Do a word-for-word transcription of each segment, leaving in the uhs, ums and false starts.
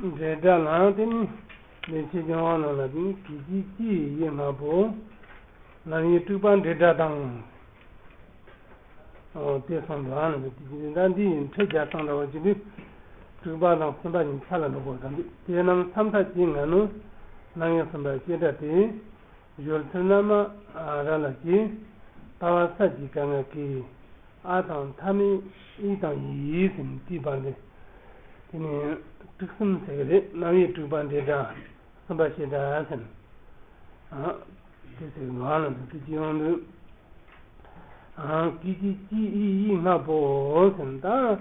འབྲེལ་སྒྲ་ལའང་དེ་ནི་ལེགས་བཤད་ལྗོན་དབང་ནང་ལ་དེ་ནི་གི་ཅི་ཅི་ཡི་ལྔ་པོ། རྣམ་དབྱེ་དྲུག་པ་འབྲེལ་སྒྲ་དང་། ཨོ་དེ་གསུངས་འདུག་ཨ་ནི་དེ་ཅི་ད་འདི་ཡི་ཕྲད་རྒྱག་སྟངས་འདྲ་བོ་ཅིག་འདི་དྲུག་པ་དང་གསུམ་པ་གཉིས་ཆ་ལ་འགྲོ་དགོས་ད་འདི་དེ་རྣམས་མཚམས་མཐའ་ཅན་ང་ནུ་རྣམ་དབྱེ་གསུམ་པ་བྱེད་སྒྲ་སྟེ། སྦྱོར་ཚུལ་རྣལ་མ་ར་ལ་གྱི། ལྟ་བ་ས་ཀྱི་ག་ང་གི། ཨ་དང་མཐའ་མེད་ཨི་དང་ཡི་ཟེར་ནས་དེའི་བར་ལས། དེ་ནས་དྲུག་གསུམ་ཟེར་གི་རེད། རྣམ་དབྱེ་དྲུག་པ་འབྲེལ་སྒྲ། གསུམ་པ་བྱེད་སྒྲ་ཟེར་ནས། ཨ་དེ་ཟེར་གི་ང་ལ་འདུག་དེ་ཅི་ཡོང་འདུག་ཨང་། ཀི་ཀི་ཀི་ཨི་ཡི་ལྔ་པོ་ཟེར་ན་ད།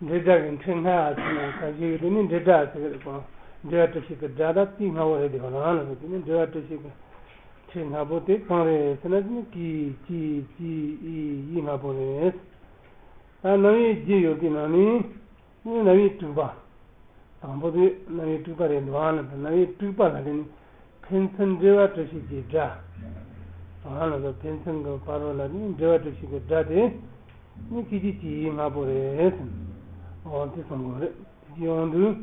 འབྲེལ་སྒྲ་གི་ཕྲད་ལྔ་ཟེར་ན་ག་ཞིག་དེ་ནི་འབྲེལ་སྒྲ་ཟེར་གི་རེད་གོ། འབྲེལ་བ་གྲུ་བཞི་གི་སྒྲ་དང་དེའི་ལྔ་པོ་རེད་དེ་གོ་རང་ལ་དེ་ནི་འབྲེལ་བ་གྲུ་བཞི་གི་ཕྲད་ལྔ་པོ་དེ་གང་རེད་ཟེར་ན་དེ་ནི་ཀི་ཀི་ཀི་ཨི་ཡི་ལྔ་པོ་རེད། ད་རྣམ་དབྱེ་བརྒྱད་ཡོད་པའི་ནང་ནས། རྣམ་དབྱེ་དྲུག་པ། དང་པོ་དེ་རྣམ་དབྱེ་དྲུག་པ་རེད་འདུག་ཨ་ལ་དང་རྣམ་དབྱེ་དྲུག་པ་ལ་དེ་ནི་ཕན་ཚུན་འབྲེལ་བ་གྲུ་བཞི་གི་སྒྲ། ཨ་ལ་དང་ཕན་ཚུན་གྱི་བར་རོ་ལ་དེ་ནི་འབྲེལ་བ་གྲུ་བཞི་གི་སྒྲ་དེ་ནི་ཀི་ཀི་ཀི་ཡི་ལྔ་པོ་རེད་ཟེར། འོ་དེ་གསུང་དགོས་རེད། དེ་ཡོང་དུས།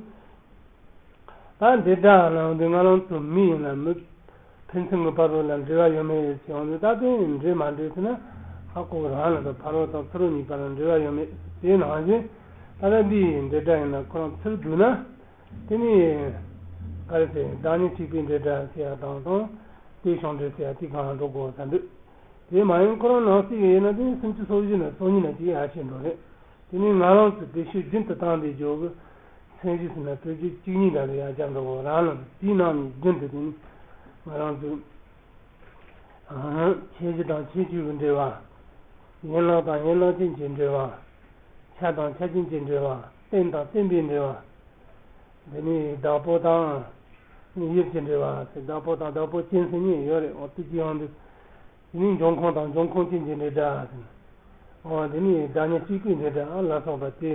ད་འདི་འདྲ་ལ་འདི་ང་རང་ཚོ་མི་ཡིན་ན་མི་ཕན་ཚུན་གྱི་བར་རོ་ལ་འབྲེལ་བ་ཡོད་མེད་ཅེས་ཡོང་དུས་ད་དེ་འདྲེས་མ་འདྲེས་ཟེར་ན་ཧ་གོ་རང་ལ་ད་ཕ་རོལ་དང་ཚུ་རོལ་གཉིས་བར་ལ་འབྲེལ་བ་ཡོད་མེད་དེ་ནང་བཞིན་ད་ལྟ་འདི་ཡི་འདི་འདྲ་ཡིན་ན་ཁོ་རང་ཚུར་བསྡུ་ན་དེ་ནི་ག་རེ་ཟེར་བདག་ཉིད་གཅིག་པའི་འདི་འདྲ་ཟེར་ཡ་དང་དང་དེ་བྱུང་འདྲེས་ཟེར་ཡ་དེ་གང་ལ་འགྲོ་དགོས་ས་འདུག་དེ་མ་ཡིན་ཁོ་རང་ནང་གསེས་ཡིན་ན་དེ་སུམ་ཅུ་སོ་བཞི་ན་སོ་གཉིས་ན་ཅིག་ཡར་ཕྱིན་འགྲོ་རེད། དེ་ནས་ང་རང་ཚོ་བེད་སྤྱོད་རྒྱུན་དུ་བཏང་སྟེ་འཇོག་གི་མཚན་གཞི་ཟེར་ན་བེད་སྤྱོད་གཅིག་གཉིས་འདྲ་ལ་ཡར་རྒྱག་འགྲོ་གི་རང་ལ་དེའི་ནང་ནས་རྒྱུན་དུ་དེ་ནི་ང་རང་ཚོ་ཁྱད་གཞི་དང་ཁྱད་ཆོས་ཀྱི་འབྲེལ་བ། ཡན་ལག་དང་ཡན་ལག་ཅན་གྱི་འབྲེལ་བ། ཆ་དང་ཆ་ཅན་གྱི་འབྲེལ་བ། རྟེན་དང་བརྟེན་པའི་འབྲེལ་བ། དེ་ནས་བདག་པོ་དང་དབྱིབས་ཀྱི་འབྲེལ་བ་ཟེར་བདག་པོ་དང་བདག་པོ་ཅན་ཟེར་གཉིས་ཡོད་རེད། འོ་དེ་ཅི་ཡོང་དུས། དེ་ནས་འབྱུང་ཁུངས་དང་འབྱུང་ཁུངས་ཅན་གྱི་འབྲེལ་སྒྲ་ཟེར། འོ་དེ་ནས་བདག་ཉིད་གཅིག་པུའི་འབྲེལ་སྒྲ་ལ་སོགས་པ་དེ་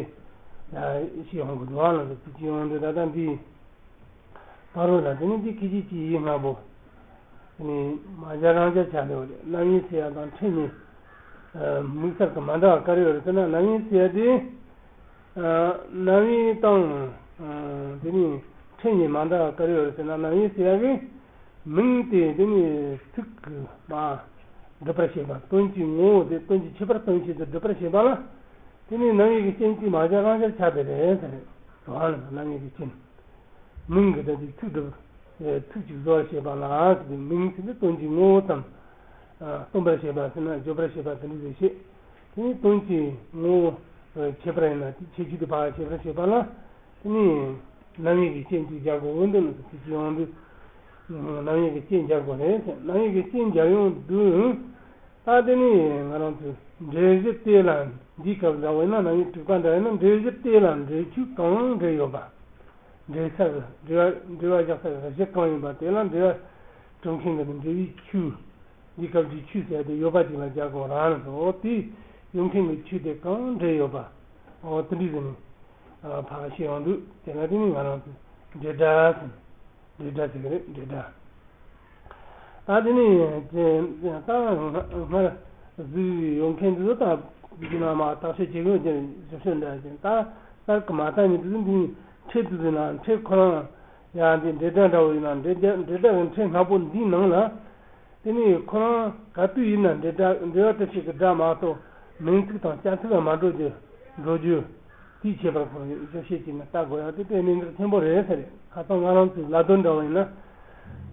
ཡང་ཞིག་ཡོང་གི་འདུག་ཨ་ལ་དེ་ཅི་ཡོང་དུས་ད་ལྟ་འདི་ཕ་རོལ་ལ་དེ་ནས་འདི་ཀི་ཅི་ཅི་ཡི་ལྔ་པོ། དེ་ནས་མ་སྦྱར་རང་སྦྱར་ཆགས་ཡོད་རེད། རྣམ་དབྱེ་ཟེར་ཡ་དང་ཕྲད་གཉིས་དམིགས་བསལ་གྱི་མ་འདྲ་བ་ག་རེ་ཡོད་རེད་ཟེར་ན་རྣམ་དབྱེ་ཟེར་ཡ་དེ། རྣམ་དབྱེ་དང་དེ་ནི་ཕྲད་གཉིས་མ་འདྲ་བ་ག་རེ་ཡོད་རེད་ཟེར་ན་རྣམ་དབྱེ་ཟེར་ཡ་གི་མིང་དེ་དེ་ནི་ཚིག་གི་མ་སྒྲུབ་པར་བྱེད་པ་དོན་གྱི་ངོ་བོ་དེ་དོན་གྱི་ཁྱད་པར་དོན་བྱེད་དུ་སྒྲུབ་པར་བྱེད་པ་ལ་དེ་ནི་རྣམ་དབྱེ་གི་རྐྱེན་གྱིས་མ་སྦྱར་རང་སྦྱར་ཆགས་པ་རེད་ཟེར་རེད། རང་ལ་རྣམ་དབྱེ་གི་རྐྱེན། མིང་གི་ད་དེ་ཚིག་སྒྲུབ། ཚིག་ཅིག་བཟོ་བར་བྱེད་པ་ལ་ཟེར་ཏེ་མིང་ཚིག་ནི་དོན་གྱི་ངོ་བོ་ཙམ། སྟོན་པར་བྱེད་པ་ཟེར་ན་བརྗོད་པར་བྱེད་པ་དེ་འདྲ་ཟེར་བཤད། དེ་ནི་དོན་གྱི་ངོ་བོ་ཁྱད་པར་ཡིན་ན་དེ་ཁྱད་ཆོས་དེ་ཕར་ཁྱད་པར་བྱེད་པ་ལ་དེ་ནི་རྣམ་དབྱེ་གི་རྐྱེན་ཅིག་སྦྱར་དགོས་འོན་ཏེ་ནི་དེ་ཅི་ཡོང་དུས། རྣམ་དབྱེ་གི་རྐྱེན་སྦྱར་དགོས་རེད་ཟེར། རྣམ་དབྱེ་གི་རྐྱེན་སྦྱར་ཡོང་དུས། ད་དེ་ནི་ང་རང་ཚོས་འབྲེལ་གཞི་དེ་ལ་འདིའི་སྐབས་འདྲ་བ་ཡིན་ན་རྣམ་དབྱེ་དྲུག་པ་འདྲ་ཡིན་ན་འབྲེལ་གཞི་དེ་ལ་འབྲེལ་ཆོས་གང་འབྲེལ་ཡོད་པ། འབྲེལ་ས་གི་འབྲེལ་བ་འབྲེལ་བ་བཞག་ས་གི་གཞི་གང་ཡིན་པ་དེ་ལ་འབྲེལ་བ་གྲུབ་མཁན་གྱི་འབྲེལ་བའི་ཆོས། འདིའི་སྐབས་འདིའི་ཆོས་ཟེར་དེ་ཡོད་པ་ཅིག་ལ་སྦྱར་དགོས་རང་ལ་འོ་དེ་ཡོད་མཁན་གྱི་ཆོས་དེ་གང་འབྲེལ་ཡོད་པ། འོ་དེ་འདྲའི་ཟེར་ནས་ཕར་བཤད་ཡོང་དུས་དེ་ལ་དེ་ནི་ང་རང་ཚོས་འབྲེལ་སྒྲ་ཟེར། འབྲེལ་སྒྲ་ཟེར་གི་རེད་འབྲེལ་སྒྲ། ད་དེ་ནི་ད་སྔར་གཟིགས་ཡོད་མཁན་དེ་ཚོ་ད་དེ་ནས་མ་བརྟག་དཔྱད་བྱེད་དགོས་ཀྱི་ཞིབ་ཕྲ་འདྲ་ཅན་ད་གསར་གི་མ་བལྟས་ནས་དེ་ཚོ་འདི་ཕྲད་དེ་ཚོ་ན་ཕྲད་ཁོ་རང་ཡང་འདི་འབྲེལ་སྒྲ་འདྲ་བོ་ཡིན་ན་འབྲེལ་སྒྲ་འབྲེལ་སྒྲ་གི་ཕྲད་ལྔ་པོ་འདིའི་ནང་ལ་དེ་ནི་ཁོ་རང་ག་དུས་ཡིན་ན་འབྲེལ་སྒྲ་འབྲེལ་བ་གྲུབ་བྱེད་ཀྱི་སྒྲ་མ་གཏོགས་མིང་ཚིག་དང་བྱ་ཚིག་ལ་མ་འགྲོ་རྒྱུ་འགྲོ་རྒྱུ། དེའི་ཁྱད་པར་ཁོ་རང་ཞིབ་བཤད་བྱས་ནས་ལྟ་དགོས་ཡག་དེ་དཔེ་གནད་འགག་ཆེན་པོ་རེད་ཟེར། ཁ་སང་ང་རང་ཚོའི་ལ་དོན་འདྲ་བ་ཡིན་ན།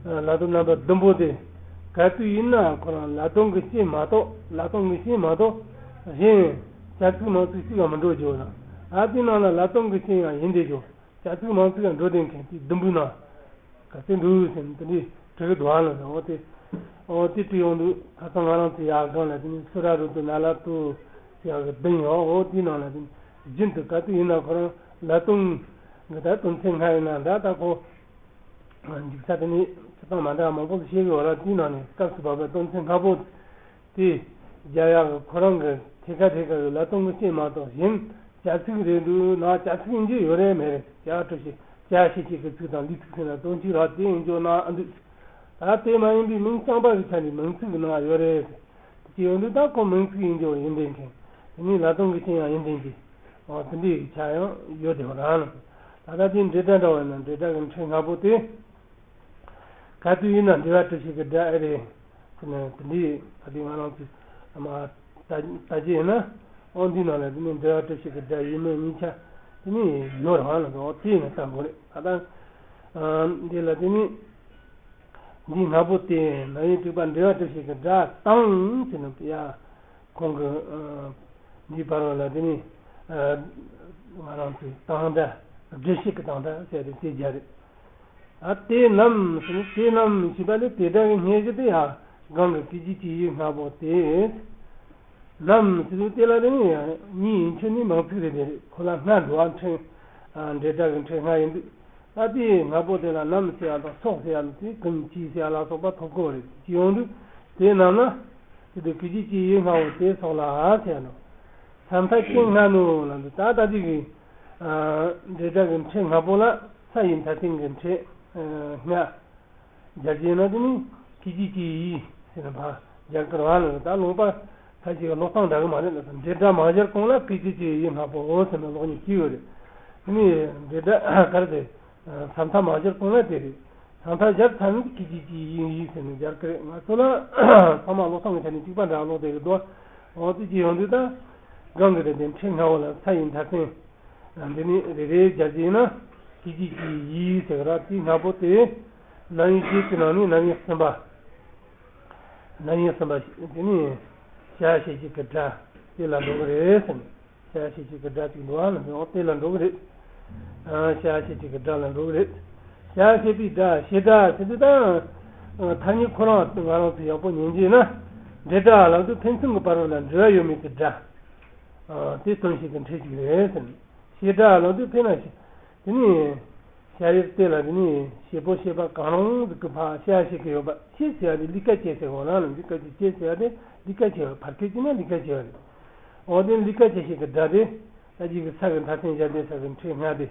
ལ་དོན་རྣམ་པ་བདུན་པོ་དེ་ག་དུས་ཡིན་ན་ཁོ་རང་ལ་དོན་གྱི་རྐྱེན་མ་གཏོགས་ལ་དོན་གྱི་རྐྱེན་མ་གཏོགས་གཞན་བྱ་ཚིག་མང་ཚིག་གཅིག་ལ་མི་འགྲོ་རྒྱུ་ན་ཨ་དེའི་ནང་ལ་ལ་དོན་གྱི་རྐྱེན་ཡང་ཡིན་བསྡད་རྒྱུ། བྱ་ཚིག་མང་ཚིག་ལ་འགྲོ་བསྡད་མཁན་དེ་བདུན་པོའི་ནང་ག་ཚོད་འདུག་ཟེར་ནས་དེ་འདྲའི་དྲི་གི་འདུག་ཨ་ལ་ཟེར། འོ་དེ་འོ་དེ་དྲི་ཡོང་དུས་ཁ་སང་ང་རང་ཚོ་ཡར་སྒང་ལ་དེ་ནི་སུ་ར་རུ་ཏུ་ན་ལ་ཏུ་ཟེར་བ་གི་བདུན་ཡོད། འོ་དེའི་ནང་ལ་དེ་ནི་རྒྱུན་དུ་ག་དུས་ཡིན་ན་ཁོ་རང་ལ་དོན་གི་ད་དོན་ཚན་ལྔ་ཡིན་ན་འདྲ་ད་ཁོ་འཇུག་ས་དེ་ནི་སྤྱི་བཏང་མ་འདྲ་མང་པོ་ཞིག་བཤད་གི་ཡོད་ར། དེའི་ནང་ནས་སྐབས་སུ་བབས་པའི་དོན་ཚན་ལྔ་པོ། དེ་རྒྱ་ཡག་གི་ཁོ་རང་གི་ཐད་ཀ་ཐད་ཀ་གི་ལ་དོན་གི་རྐྱེན་མ་གཏོགས་གཞན་བྱ་ཚིག་རེད་འདུག་ན་བྱ་ཚིག་ཡིན་རྒྱུ་ཡོད་རེད་མེད་རེད། བྱ་གྲུབ་བྱེད་བྱ་ཤེས་བྱེད་ཀྱི་ཚིག་དང་ལུས་ཚིག་ཟེར་ན་དོན་གཅིག་རེད། དེ་ཡིན་རྒྱུ་ན་ཨ་འདུག་ད་དེ་མ་ཡིན་པའི་མིང་རྐྱང་པ་གི་ཆ་ནས་མིང་ཚིག་གི་ནང་ཡོད་རེད། དེ་ཡོང་དུས་ད་ཁོ་མིང་ཚིག་ཡིན་རྒྱུ་ཡིན་བསྡད་མཁན་དེ་ནི་ལ་དོན་གི་རྐྱེན་ཡང་ཡིན་བསྡད་ཀྱི་འོ་དེ་འདྲའི་ཆ་ཡང་ཡོད་དེ་རང་ལ། ད་ལྟ་དེ་འབྲེལ་སྒྲ་འདྲ་བ་ཡིན་ན་འབྲེལ་སྒྲ་གི་ཕྲད་ལྔ་པོ་དེ། ག་དུས་ཡིན་ན་འབྲེལ་བ་གྲུབ་བྱེད་ཀྱི་སྒྲ་ཨེ་རེད་ཟེར་ན། དེ་འདྲའི་ད་དུས་ང་རང་ཚོས་མ་ལྟ་ལྟ་རྒྱུ་ཡིན་ན། འོ་འདི་ནང་ལ་དེ་ནི་འབྲེལ་བ་གྲུབ་བྱེད་ཀྱི་སྒྲ་ཡིན་མིན་གཉིས་ཆ་དེ་ནི་ཡོད་རེད་བ་ལ། འོ་དེ་ཡིན་ན་ལྟ་དགོས་རེད། ད་ལྟ་འདི་ལ་དེ་ནི་འདིའི་ལྔ་པོ་དེ་རྣམ་དབྱེ་དྲུག་པ་འབྲེལ་བ་གྲུབ་བྱེད་ཀྱི་སྒྲ་དང་ཟེར་ན་ཡ། ཁོང་གི་འདིའི་བར་བ་ལ་དེ་ནི་ང་རང་ཚོའི་དང་སྒྲ་སྒྲུབ་བྱེད་ཀྱི་དང་སྒྲ་ཟེར་ཏེ་དེ་སྦྱར་རེད། ཨ་དེ་རྣམས་ཟེར་ནས་དེ་རྣམས་ཞེས་པ་ནི་དེ་སྒྲ་གི་སྙན་གཞི་དེ་ཡང་གང་གི་སྐད་ཅིག་གཅིག་ཡིག་ལྔ་པོ་དེ། རྣམས་ཟེར་དུས་དེ་ལ་དེ་ནི་ཡང་གཉིས་ཡིན་ཆོས་ནི་མང་ཚིག་རེད། དེ་རེད། ཁོ་ལ་ལྔ་འགྲོ་བ་ཕྲད། འབྲེལ་སྒྲ་གི་ཕྲད་ལྔ་ཡིན་དུས། ད་དེའི་ལྔ་པོ་དེ་ལ་རྣམས་ཟེར་ཡ་དང་སོགས་ཟེར་ཡ་དང་དེ་ཀུན་གྱིས་ཟེར་ཡ་ལ་སོགས་པ་ཐོབ་གོ་རེད། ཅི་ཡོང་དུས་དེ་རྣམས་ལ། དེ་དུས་སྐད་ཅིག་གཅིག་ཡིག་ལྔ་པོ་དེ་སོགས་ལ་ཟེར་ཡ་དང་། ས་མཐའ་ཅན་ལྔ་ནོ་ལ་འདི་ད་ལྟ་དེ་གི་འབྲེལ་སྒྲ་གི་ཕྲད་ལྔ་པོ་ལ་ས་ཡི་མཐའ་རྟེན་གྱི་ཕྲད་ལྔ། སྦྱར་གྱི་ཡིན་ན་དེ་ནི་སྐད་ཅིག་གཅིག་ཡིག་ཟེར་ན་ཕར་སྦྱར་དཀའ་བ་ལ། ད་ལུང་པ་ཁ་ཅིག་ཀློག་སྟངས་འདྲ་གི་མ་རེད་ལ། འབྲེལ་སྒྲ་མ་སྦྱར་གོང་ལ་སྐད་ཅིག་གཅིག་ཡིག་ལྔ་པོ་ཟེར་ན་ཀློག་མཁན་ཅིག་ཡོད་རེད། དེ་ནི་འབྲེལ་སྒྲ་ག་རེ་ཟེར། ས་མཐའ་མ་སྦྱར་གོང་ལ་དེ་རེད། ས་མཐའ་སྦྱར་ཚར་ནས་སྐད་ཅིག་གཅིག་ཡིག་ཡིག་ཟེར་ནས་སྦྱར་གི་རེད། ང་ཚོ་ལ་ཚང་མ་ཀློག་སྟངས་ཀྱི་ཆ་ནས་གཅིག་པ་འདྲ་ཀློག་བསྡད་ཀྱི་འདུག་འོ་དེ་ཅིག་ཡོང་དུས་ད་གང་གི་རེད། དེ་ཕྲད་ལྔ་པོ་ལ་ས་ཡི་མཐའ་རྟེན། འདི་ནི་རེ་རེ་སྦྱར་གྱི་ཡིན་ན་སྐད་ཅིག་གཅིག་ཡིག་ཟེར་གི་ར། དེ་ལྔ་པོ་དེ་རྣམ་དབྱེ་བཅུ་དེ་ནང་ནས་རྣམ་དབྱེ་གསུམ་པ། རྣམ་དབྱེ་གསུམ་པ་དེ་ནི་བྱ་བྱེད་བྱེད་ཀྱི་སྒྲ་དེ་ལ་འགྲོ་གི་རེད་ཟེར་ནས། བྱ་བྱེད་བྱེད་ཀྱི་སྒྲ་ཅིག་འདུག་ཨ་ལ་འོ་དེ་ལ་འགྲོ་གི་རེད། བྱ་བྱེད་བྱེད་ཀྱི་སྒྲ་ལ་འགྲོ་གི་རེད། བྱ་བྱེད་པའི་སྒྲ། བྱེད་སྒྲ་ཟེར་དུས་ད་ཐ་སྙད་ཁོ་རང་ང་རང་ཚོ་ཡག་པོ་ཉན་རྒྱུ་ཡིན་ན། འབྲེལ་སྒྲ་ལབ་དུས་ཕན་ཚུན་གྱི་བར་ལ་འབྲེལ་བ་ཡོད་མེད་ཀྱི་སྒྲ། དེ་སྟོན་བྱེད་ཀྱི་ཕྲད་ཅིག་རེད་ཟེར། བྱེད་སྒྲ་ལབ་དུས་དཔེར་ན་དེ་ནི། བྱ་ཡུལ་དེ་ལ་དེ་ནི་བྱེད་པོ་བྱེད་པ་གང་རུང་ཟིག་གི་ཕར་བྱ་བྱེད་ཀྱི་ཡོད་པ། བྱེད་ཟེར་བ་དེ་ལས་ཀ་བྱེད་ཟེར་གོ་ན་ལ། ལས་ཀ་ཅིག་བྱེད་ཟེར་བ་དེ་ལས་ཀ་བྱེད་པ། ཕལ་སྐད་ཅིག་ན་ལས་ཀ་བྱེད་པ་རེད། འོ་དེ་ལས་ཀ་བྱེད་བྱེད་ཀྱི་སྒྲ་དེ་ད་ཅིག་གི་ས་གི་མཐའ་རྟེན་བཞག་དེ་ས་གི་ཕྲད་ལྔ་དེ་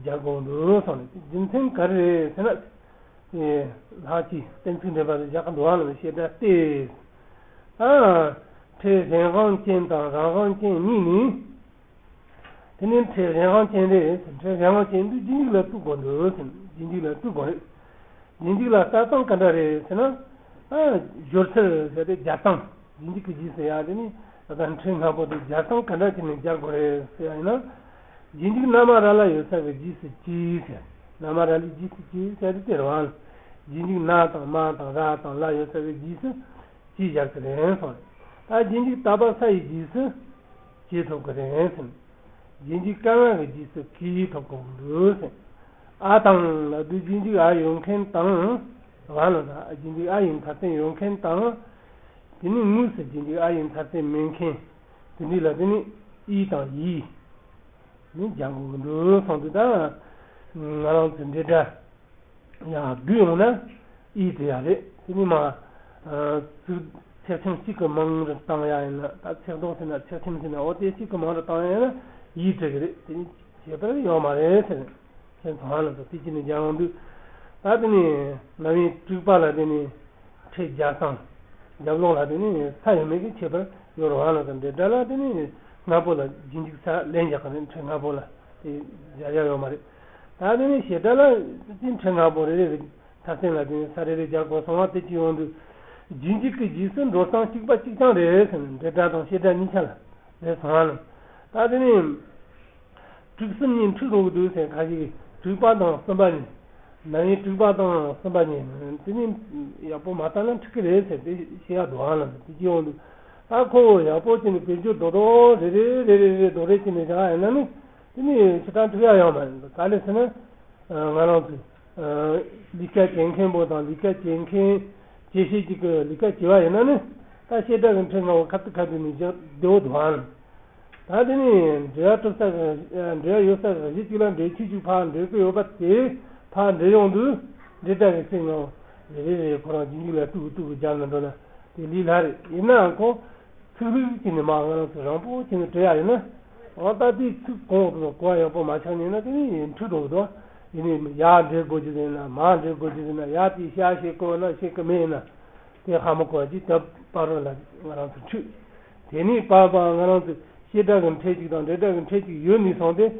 སྦྱར་དགོས་འདུག་སོང་ནས། རྒྱུ་མཚན་ག་རེ་རེད་ཟེར་ན། ལྷག་ཅིག་གཏན་ཚིགས་འགྲེལ་པ་དེ་བཞག་གི་འདུག་ཨ་ལ། བྱེད་སྒྲ་སྟེ། ཨ། ཕྲད་གཞན་དབང་ཅན་དང་རང་དབང་ཅན་གཉིས་ནི། དེ་ནི་ཕྲད་གཞན་དབང་ཅན་རེད། ཕྲད་གཞན་དབང་ཅན་དུ་རྗེས་འཇུག་ལ་བཙུགས་དགོས་འདུག་ཟེར། རྗེས་འཇུག་ལ་བཙུགས་དགོས་རེད། རྗེས་འཇུག་ལ་ལྟ་སྟངས་ག་འདྲ་རེད་ཟེར་ན། ཨ། སྦྱོར་ཚུལ་ཟེར་ཏེ་སྦྱར་སྟངས། རྗེས་འཇུག་གི་རྗེས་སུ་ཡ་དེ་ནི་ད་ལྟ་ཕྲད་ལྔ་པོ་དེ་སྦྱར་སྟངས་ག་འདྲ་བྱས་ནས་སྦྱར་དགོས་རེད་ཟེར་ཡ་ཡིན་ན། རྗེས་འཇུག་ན་མ་ར་ལ་ཡོད་ས་གི་རྗེས་སུ་ཅི་ཟེར། ན་མ་ར་ལའི་རྗེས་སུ་ཅི་ཟེར་དེ་དེ་རེད་བ། རྗེས་འཇུག་ན་དང་མ་དང་ར་དང་ལ་ཡོད་ས་གི་རྗེས་སུ་ཅི་སྦྱར་གི་རེད་སོང་། ད་རྗེས་འཇུག་ད་བ་ས་ཡི་རྗེས་སུ་ཅི་ཐོབ་གི་རེད་ཟེར། རྗེས་འཇུག་ཀ་ང་གི་རྗེས་སུ་ཀི་ཐོབ་གི་འདུག་ཟེར། ཨ་དང་ལ་དུ་རྗེས་འཇུག་ཨ་ཡོད་མཁན་དང་། བ་ལ་ད་རྗེས་འཇུག་ཨ་ཡི་མཐའ་རྟེན་ཡོད་མཁན་དང་། དེ་ནི་དངོས་སུ་རྗེས་འཇུག་ཨ་ཡི་མཐའ་རྟེན་མེད་མཁན། དེ་འདྲ་ལ་དེ་ནི་ཨི་དང་ཡི་ནི་སྦྱར་དགོས་ཀྱི་འདུག་སོང་དུས་ད་ང་རང་ཚོའི་འབྲེལ་སྒྲ་ཡང་བསྡུས་ཡོང་ན་ཨི་དེ་ཡ་རེད། དེ་ནི་མ་ཚིག་ཚེག་ཁྱིམ་གཅིག་གི་མིང་རུ་བཏང་ཡ་ཡིན་ན། ད་ཚེག་ཟློག་ཟེར་ན་ཚེག་ཁྱིམ་ཟེར་ན། འོ་དེ་གཅིག་གི་མིང་རུ་བཏང་ཡ་ཡིན་ན་ཡི་འགྲིག་གི་རེད། དེ་ནི་ཁྱད་པར་ཡོད་མ་རེད་ཟེར། ཁྱེད་ཚོ་ཧ་ལམ་ཚོ་དེ་གཅིག་ནི་སྦྱར་ཡོང་དུས། ད་དེ་ནི་རྣམ་དབྱེ་དྲུག་པ་ལ་དེ་ནི། ཕྲད་སྦྱར་སྟངས། རྒྱབ་ལོགས་ལ་དེ་ནི་ས་ཡོད་མེད་ཀྱི་ཁྱད་པར་ཡོད་རེད་བ་ལ། དང་འབྲེལ་སྒྲ་ལ་དེ་ནི་ལྔ་པོ་ལ་རྗེས་འཇུག་ས་ལན་རྒྱག་གི་རེད། ཕྲད་ལྔ་པོ་ལ་དེ་སྦྱར་ཡ་ཡོད་མ་རེད། ད་དེ་ནི་བྱེད་སྒྲ་ལ་དེ་ཕྲད་ལྔ་པོ་རེ་རེ་རེ་མཐའ་སྟེང་ལ་དེ་ནི་ས་རེ་རེ་སྦྱར་དགོས་སོང་བ། དེ་ཅི་ཡོང་དུས། རྗེས་འཇུག་གི་རྗེས་སུ་འགྲོ་སྟངས་གཅིག་པ་གཅིག་རྐྱང་རེད་ཟེར་ནས། འབྲེལ་སྒྲ་དང་བྱེད་སྒྲ་གཉིས་ཆ་ལ་རེད་སོང་བ་ལ། ད་དེ་ནི། དྲུག་གསུམ་གཉིས་འཁྲུག་འགྲོ་གི་འདུག་ཟེར། ཁ་ཅིག་གིས་དྲུག་པ་དང་གསུམ་པ་གཉིས། རྣམ་དབྱེ་དྲུག་པ་དང་གསུམ་པ་གཉིས་དེ་ནི་ཡག་པོ་མ་བལྟས་ན་འཁྲུག་གི་རེད་ཟེར་ཏེ་བཤད་ཡ་འདུག་ཨ་ལ། དེ་ཅི་ཡོང་དུས། ད་ཁོ་བོ་ཡག་པོ་བྱས་ནས་དཔེ་བརྗོད་རྡོག་རྡོག་རེ་རེ་རེ་རེ་རྡོག་རེ་བྱས་ནས་བཞག་ཡིན་ན་ནི། དེ་ནི་ཕྱི་དྲང་འཁྲུག་ཡ་ཡོད་མ་རེད། ག་རེ་ཟེར་ན། ང་རང་ཚོས་ལས་ཀ་བྱེད་མཁན་པོ་དང་ལས་ཀ་བྱེད་མཁན་བྱེད་བྱེད་ཅིག་གི་ལས་ཀ་བྱེད་པ་ཡིན་ན་ནི། ད་བྱེད་སྒྲ་གི་ཕྲད་ལྔ་པོ་ཁ་ཐུག་ཁ་ཐུག་ནས་བཞག་བསྡད་འདུག་ཨ་ལ། ད་དེ་ནི་འབྲེལ་བ་གྲུབ་ས་གི་འབྲེལ་བ་ཡོད་ས་གི་གཞི་གཅིག་ལ་འབྲེལ་ཆོད་ཅིག་ཕར་འབྲེལ་གི་ཡོད་པ་དེ་ཕར་འབྲེལ་ཡོང་དུས། འབྲེལ་སྒྲ་གི་ཕྲད་ལྔ་པོ་རེ་རེ་རེ་ཁོ་རང་རྗེས་འཇུག་ལ་གཏུག་གི་གཏུག་གི་སྦྱར་ན་འགྲོ་ན་དེ་ལས་སླ་རེད། ཡིན་ནའང་ཁོ་ཚིག་རིགས་ཀྱི་ནི་མ་ང་རང་ཚོ་རང་པོ་བྱས་ནས་འབྲེལ་ཡ་ཡིན་ན། འོ་ད་དེའི་ཚིག་གོང་དུ་གོ་བ་ཡག་པོ་མ་ཆགས་ནས་ན་དེ་ནི་འཁྲུག་འགྲོ་གི་འདུག་ཡིན་ནའི་ཡར་འབྲེལ་དགོས་རྒྱུ་ཟེར་ན་མར་འབྲེལ་དགོས་རྒྱུ་ཟེར་ན། ཡ་དེ་བྱ་བྱེད་དགོས་ན་བྱེད་གི་མེད་ན། དེ་ཧ་མ་གོ་བ་ཅིག་ད་བར་བ་ལ་ང་རང་ཚོ་འཁྲུག་དེ་ནས་བར་བ་ང་རང་ཚོ་བྱེད་སྒྲ་གི་ཕྲད་ཅིག་དང་འབྲེལ་སྒྲ་གི་ཕྲད་ཅིག་ཡོད་ནས་སོང་སྟེ།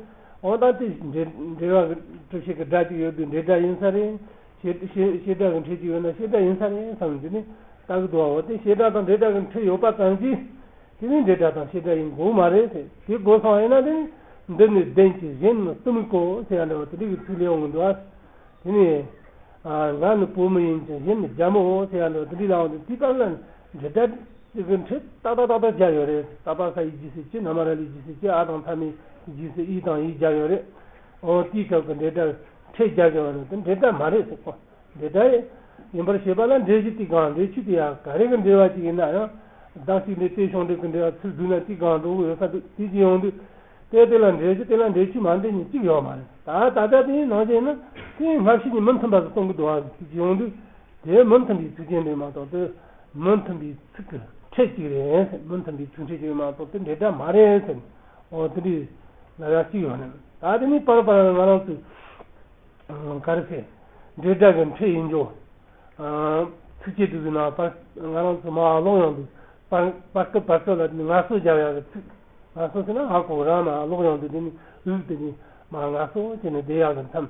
འོ་ད་དེ་འབྲེལ་འབྲེལ་བ་གི་གྲུབ་བྱེད་ཀྱི་སྒྲ་གཅིག་ཡོད་དུས་འབྲེལ་སྒྲ་ཡིན་ས་རེད། བྱེད་བྱེད་བྱེད་སྒྲ་གི་འཕྲད་ཅིག་ཡོད་ན་བྱེད་སྒྲ་ཡིན་ས་རེད་བསམ་འདི་ནི་ལྟ་གི་འདུག་འོ་དེ་བྱེད་སྒྲ་དང་འབྲེལ་སྒྲ་གི་འཕྲད་ཡོད་པ་ཙམ་གྱིས་དེ་ནི་འབྲེལ་སྒྲ་དང་བྱེད་སྒྲ་ཡིན་དགོས་མ་རེད་ཟེར། དེ་དགོས་སོང་ཡིན་ན་དེ་ནི་འདི་ནི་བདེན་ཅིང་གཞན་ནི་གཏི་མུག་གོ་ཟེར་ཡ་འདྲ་བ་དེ་འདྲ་གི་ཚིག་ལས་འོང་གི་འདུག་ཨ། དེ་ནི། ང་ནི་བུ་མོ་ཡིན་ཅིང་གཞན་ནི་རྒྱལ་མོའོ་ཟེར་ཡ་འདྲ་དེ་འདྲའི་ལའང་དེ་དུས་གང་ལ་འབྲེལ་སྒྲ་གི་འཕྲད་ཏག་ཏག་ཏག་ཏག་སྦྱར་ཡོད་རེད། ད་པ་ས་ཡི་རྗེས་སུ་སྐྱེ་ན་མ་ར་ལི་རྗེས་སུ་སྐྱེ་ཨ་དང་མཐའ་མེད་རྗེས་སུ་ཨི་དང་ཡི་སྦྱར་ཡོད་རེད། འོ་དེའི་སྐབས་ཀྱི་འབྲེལ་སྒྲ་འཕྲད་སྦྱར་ཡོད་རེད་དེ་འབྲེལ་སྒྲ་མ་རེད་ཟེར་གོ། འབྲེལ་སྒྲ་ཡིན་པར་བྱེད་པ་ལ་འབྲེལ་གཞི་དེ་གང་འབྲེལ་ཆོས་དེ་ཡང་ག་རེ་གི་འབྲེལ་བ་ཅིག་ཡིན་ན་ཡང་བདག་གཅིག་ལས་དེ་བྱུང་འབྲེལ་གྱི་འབྲེལ་བ་ཚུར་བསྡུས་ན་དེ་གང་འགྲོ་གི་ཡོད་ས་འདུག་དེ་ཅི་ཡོང་དུས། དེ་དེ་ལ་འབྲེལ་གཞི་དེ་ལ་འབྲེལ་ཆོས་མ་འབྲེལ་ཉིད་གཅིག་ཡོད་མ་རེད། ད་ད་ལྟ་དེའི་ནང་བཞིན་ནི་དེའི་སྔ་ཕྱི་གཉིས་མི་མཐུན་པ་ཟིག་གཏོང་གི་འདུག་ཨ་ཟེར་ཡོང་དུས། དེ་མི་མཐུན་པའི་ཚིག་རྐྱེན་རེད་མ་གཏོགས་དེ་མི་མཐུན་པའི་ཚིག་གི་ཕྲད་གཅིག་རེད་ཟེར། མི་མཐུན་པའི་ཚིག་ཕྲད་གཅིག་རེད་མ་གཏོགས་དེ་འབྲེལ་སྒྲ་མ་རེད་ཟེར། འོ་དེ་འདྲའི་ལབ་ཡག་གཅིག་ཡོད་ནི། ད་དེ་ནི་པར་པར་ང་རང་ཚོས་ག་རེ་ཟེར། འབྲེལ་སྒྲ་གི་འཕྲད་ཡིན་རྒྱུ། ཚིགས་བཅད་དེ་ཚོའི་ནང་པར་ང་རང་ཚོ་མར་ཀློག་ཡོང་དུས་པར་པར་སྐབས་པར་སྐབས་ལ་ངལ་གསོ་རྒྱག་ཡག་གི་ཚིག་ངལ་གསོ་ཟེར་ན་ཧ་གོ་རང་མར་ཀློག་ཡོང་དུས་དེ་ནི་འུག་དེ་ནི་མར་ངལ་གསོ་བྱས་ནས་བསྡད་ཡག་གི་མཚམས།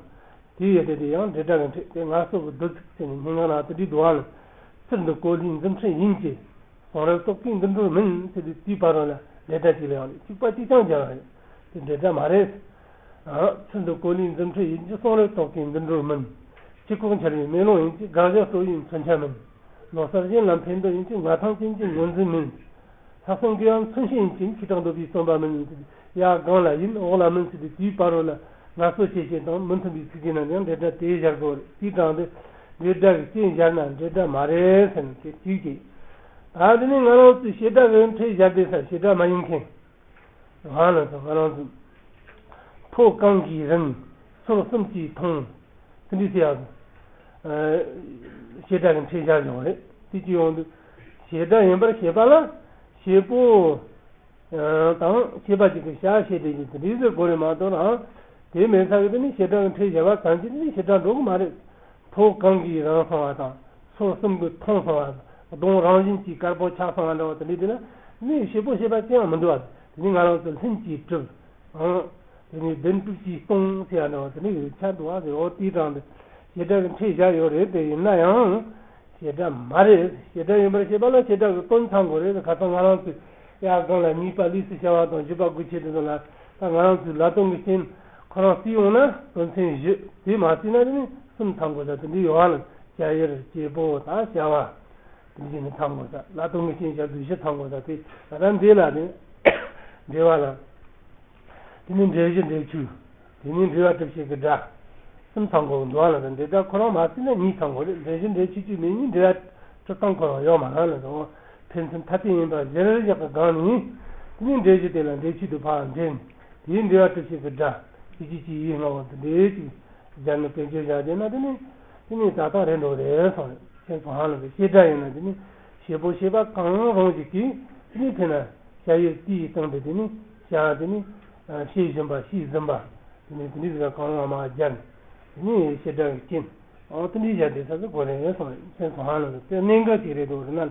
དེའི་ཡ་དེ་དེ་ཡང་འབྲེལ་སྒྲ་གི་འཕྲད་དེ་ངལ་གསོ་གི་བསྡུ་ཚིག་ཟེར་ནས་སྙན་ངག་ནང་དེ་འདྲའི་འདུག་ཨ་ལ། ཚུལ་འདི་གོ་ལའི་འཛིན་འཕྲལ་ཡིན་གྱི། གསུང་རབ་རྟོག་གེའི་འདི་འགྲུལ་མིན་ཟེར་དུས་དེའི་བར་རོ་ལ་འབྲེལ་སྒྲ་གཅིག་ལ་ཡང་གཅིག་པ་གཅིག་རྐྱང་སྦྱར་བ་རེད། དེ་འབྲེལ་སྒྲ་མ་རེད། ཨ། ཚུལ་འདི་གོ་ལའི་འཛིན་འཕྲལ་ཡིན་གྱི། གསུང་རབ་རྟོག་གེའི་འདི་འགྲུལ་མིན། སྤྱི་ཁོག་འཆར་བའི་མེ་ལོང་ཡིན་གྱི། དགག་བྱ་སྤྲོ་བའི་མཚོན་ཆ་མིན། ལོ་གསར་གཞན་ལ་ཕན་འདོད་ཡིན་གྱི། ང་ཐང་ཅན་གྱི་ངོས་འཛིན་མིན། ལྷག་བསམ་གྱི་ཡང་མཚོན་བྱེད་ཡིན་གྱི། ཁེ་གྲགས་འདོད་པའི་བརྩོན་པ་མིན། ཡར་སྒང་ལ་ཡིན་འོག་ལ་མིན་ཟེར་དུས་དེའི་བར་རོ་ལ་ངལ་གསོ་བྱེད་བྱེད་དང་མི་མཐུན་པའི་ཚིག་གི་ནང་ཡང་འབྲེལ་སྒྲ་དེ་སྦྱར་དགོས་རེད། དེའི་གྲངས་དེ་འབྲེལ་སྒྲ་གི་རྐྱེན་སྦྱར་ན་འབྲེལ་སྒྲ་མ་རེད་ཟེར་ནས་དེ་གཅིག་གཅིག་ད་དེ་ནི་ང་རང་ཚོས་བྱེད་སྒྲ་གི་འཕྲད་སྦྱར་དེ་ས་བྱེད་སྒྲ་མ་ཡིན་མཁན། ང་ལ་ཚོ་ང་རང་ཚོ་ཕོ་གང་གིས་རིང་སོར་གསུམ་གྱིས་ཐུང་། དེ་འདྲའི་ཚེ་ཡང་བྱེད་སྒྲ་གི་འཕྲད་སྦྱར་ཡོང་རེད། དེ་ཅི་ཡོང་དུས་བྱེད་སྒྲ་ཡིན་པར་བྱེད་པ་ལ་བྱེད་པོ། དང་བྱེད་པ་གཅིག་གི་བྱ་བྱེད་དེ་ཡིན་དེ་འདྲའི་ཟེར་དགོས་རེད་མ་གཏོགས་རང་དེ་མེད་ས་གི་དེ་ནི་བྱེད་སྒྲ་གི་འཕྲད་སྦྱར་བ་ཙམ་གྱིས་དེ་ནི་བྱེད་སྒྲ་འགྲོ་གི་མ་རེད། ཕོ་གང་གིས་རིང་སོང་བ་དང་སོར་གསུམ་གྱིས་ཐུང་སོང་བ། གདོང་རང་བཞིན་གྱིས་དཀར་པོ་ཆགས་སོང་བ་འདྲ་བ་དེ་འདྲའི་དེ་ལ་ནི་བྱེད་པོ་བྱེད་པ་ཅི་ཡང་མི་འདུག་བ། དེ་ནི་ང་རང་ཚོ་ལྷུན་གྱིས་གྲུབ། ཨང་། དེ་ནི་བདེན་གྲུབ་ཀྱིས་སྟོང་ཟེར་ཡ་འདྲ་བ་དེ་ནི་ཆགས་འདུག་བ་ཟེར། འོ་དེའི་གྲངས་དེ་བྱེད་སྒྲ་གི་འཕྲད་བཞག་ཡོད་རེད། དེ་ཡིན་ན་ཡང་། བྱེད་སྒྲ་མ་རེད། བྱེད་སྒྲ་ཡིན་པར་བྱེད་པ་ལ་བྱེད་སྒྲ་གི་དོན་ཚང་དགོས་རེད། ཁ་སང་ང་རང་ཚོས་ཡར་སྒང་ལ་གཉིས་པ་ལས་སུ་བྱ་བ་དང་བཞི་པ་དགོས་ཆེད་དུ་ལ་ད་ང་རང་ཚོའི་ལ་དོན་གྱི་རྐྱེན་ཁོ་རང་བརྩིས་ཡོང་ན་དོན་ཚན་བཞི་དེ་མ་བརྩིས་ན་དེ་ནི་གསུམ་ཚང་དགོས་ས་དེ་འདྲའི་ཡོད་ཨ་ལ་བྱ་ཡུལ་བྱེད་པོ་དང་བྱ་བ་དེ་འདྲ་ནི་ཚང་དགོས་ས། ལ་དོན་གྱི་རྐྱེན་བྱ་དུས་བཞི་ཚང་དགོས་ས་དེ་ད་ལྟ་འདི་ལ་ནི་འབྲེལ་བ་ལ། དེ་ནི་འབྲེལ་གཞི་འབྲེལ་ཆོས། དེ་ནི་འབྲེལ་བ་གྲུབ་བྱེད་ཀྱི་སྒྲ། གསུམ་ཚང་དགོས་འདུག་ལ་དང་འབྲེལ་སྒྲ་ཁོ་རང་མ་བརྩིས་ན་གཉིས་ཚང་དགོས་རེད། འབྲེལ་གཞི་འབྲེལ་ཆོས་གཅིག་མེད་ཉིན་འབྲེལ་བ་གྲུབ་སྟངས་ཁོ་རང་ཡོད་མ་རེད་ལ་དང་། ཕན་ཚུན་ཐ་དད་ཡིན་པ་གཞིར་བཞག་གི་སྒང་ནས། དེ་ནི་འབྲེལ་གཞི་དེ་ལ་འབྲེལ་ཆོས་དེ་ཕར་འབྲེལ། དེའི་འབྲེལ་བ་གྲུབ་བྱེད་ཀྱི་སྒྲ། གཅིག་གཅིག་གཅིག་ཡིན་སྔ་བ་དང་འབྲེལ་གཅིག་སྦྱར་ནས་བེད་སྤྱོད་བྱ་རྒྱུ་ན་དེ་ནི། དེ་ནི་ད་ཐག་རེད་འགྲོ་རེད་སོང་རེད། ཁྱེད་ཚོ་ཧ་ལམ་པའི་བྱེད་སྒྲ་ཡིན་ན་དེ་ནི་བྱེད་པོ་བྱེད་པ་གང་རུང་ཞིག་གིས་དེ་ནི་ཕན་ན་བྱ་ཡུལ་དེའི་སྟེང་དུ་དེ་ནི་བྱ་དེ་ནི་བྱེད་བཞིན་པ་བྱས་ཟིན་པ་དེ་ནི་དེ་ནི་ཟིག་གང་རུང་མ་སྦྱར་ནས་དེ་ནི་བྱེད་སྒྲ་གི་རྐྱེན་འོ་དེ་འདྲའི་བྱ་དེ་ས་ཚོ་གོ་རེད་སོང་རེད། ཁྱེད་ཚོ་ཧ་ལམ་པའི་གནད་འགག་ཅིག་རེད་འགྲོ་རེད་ན།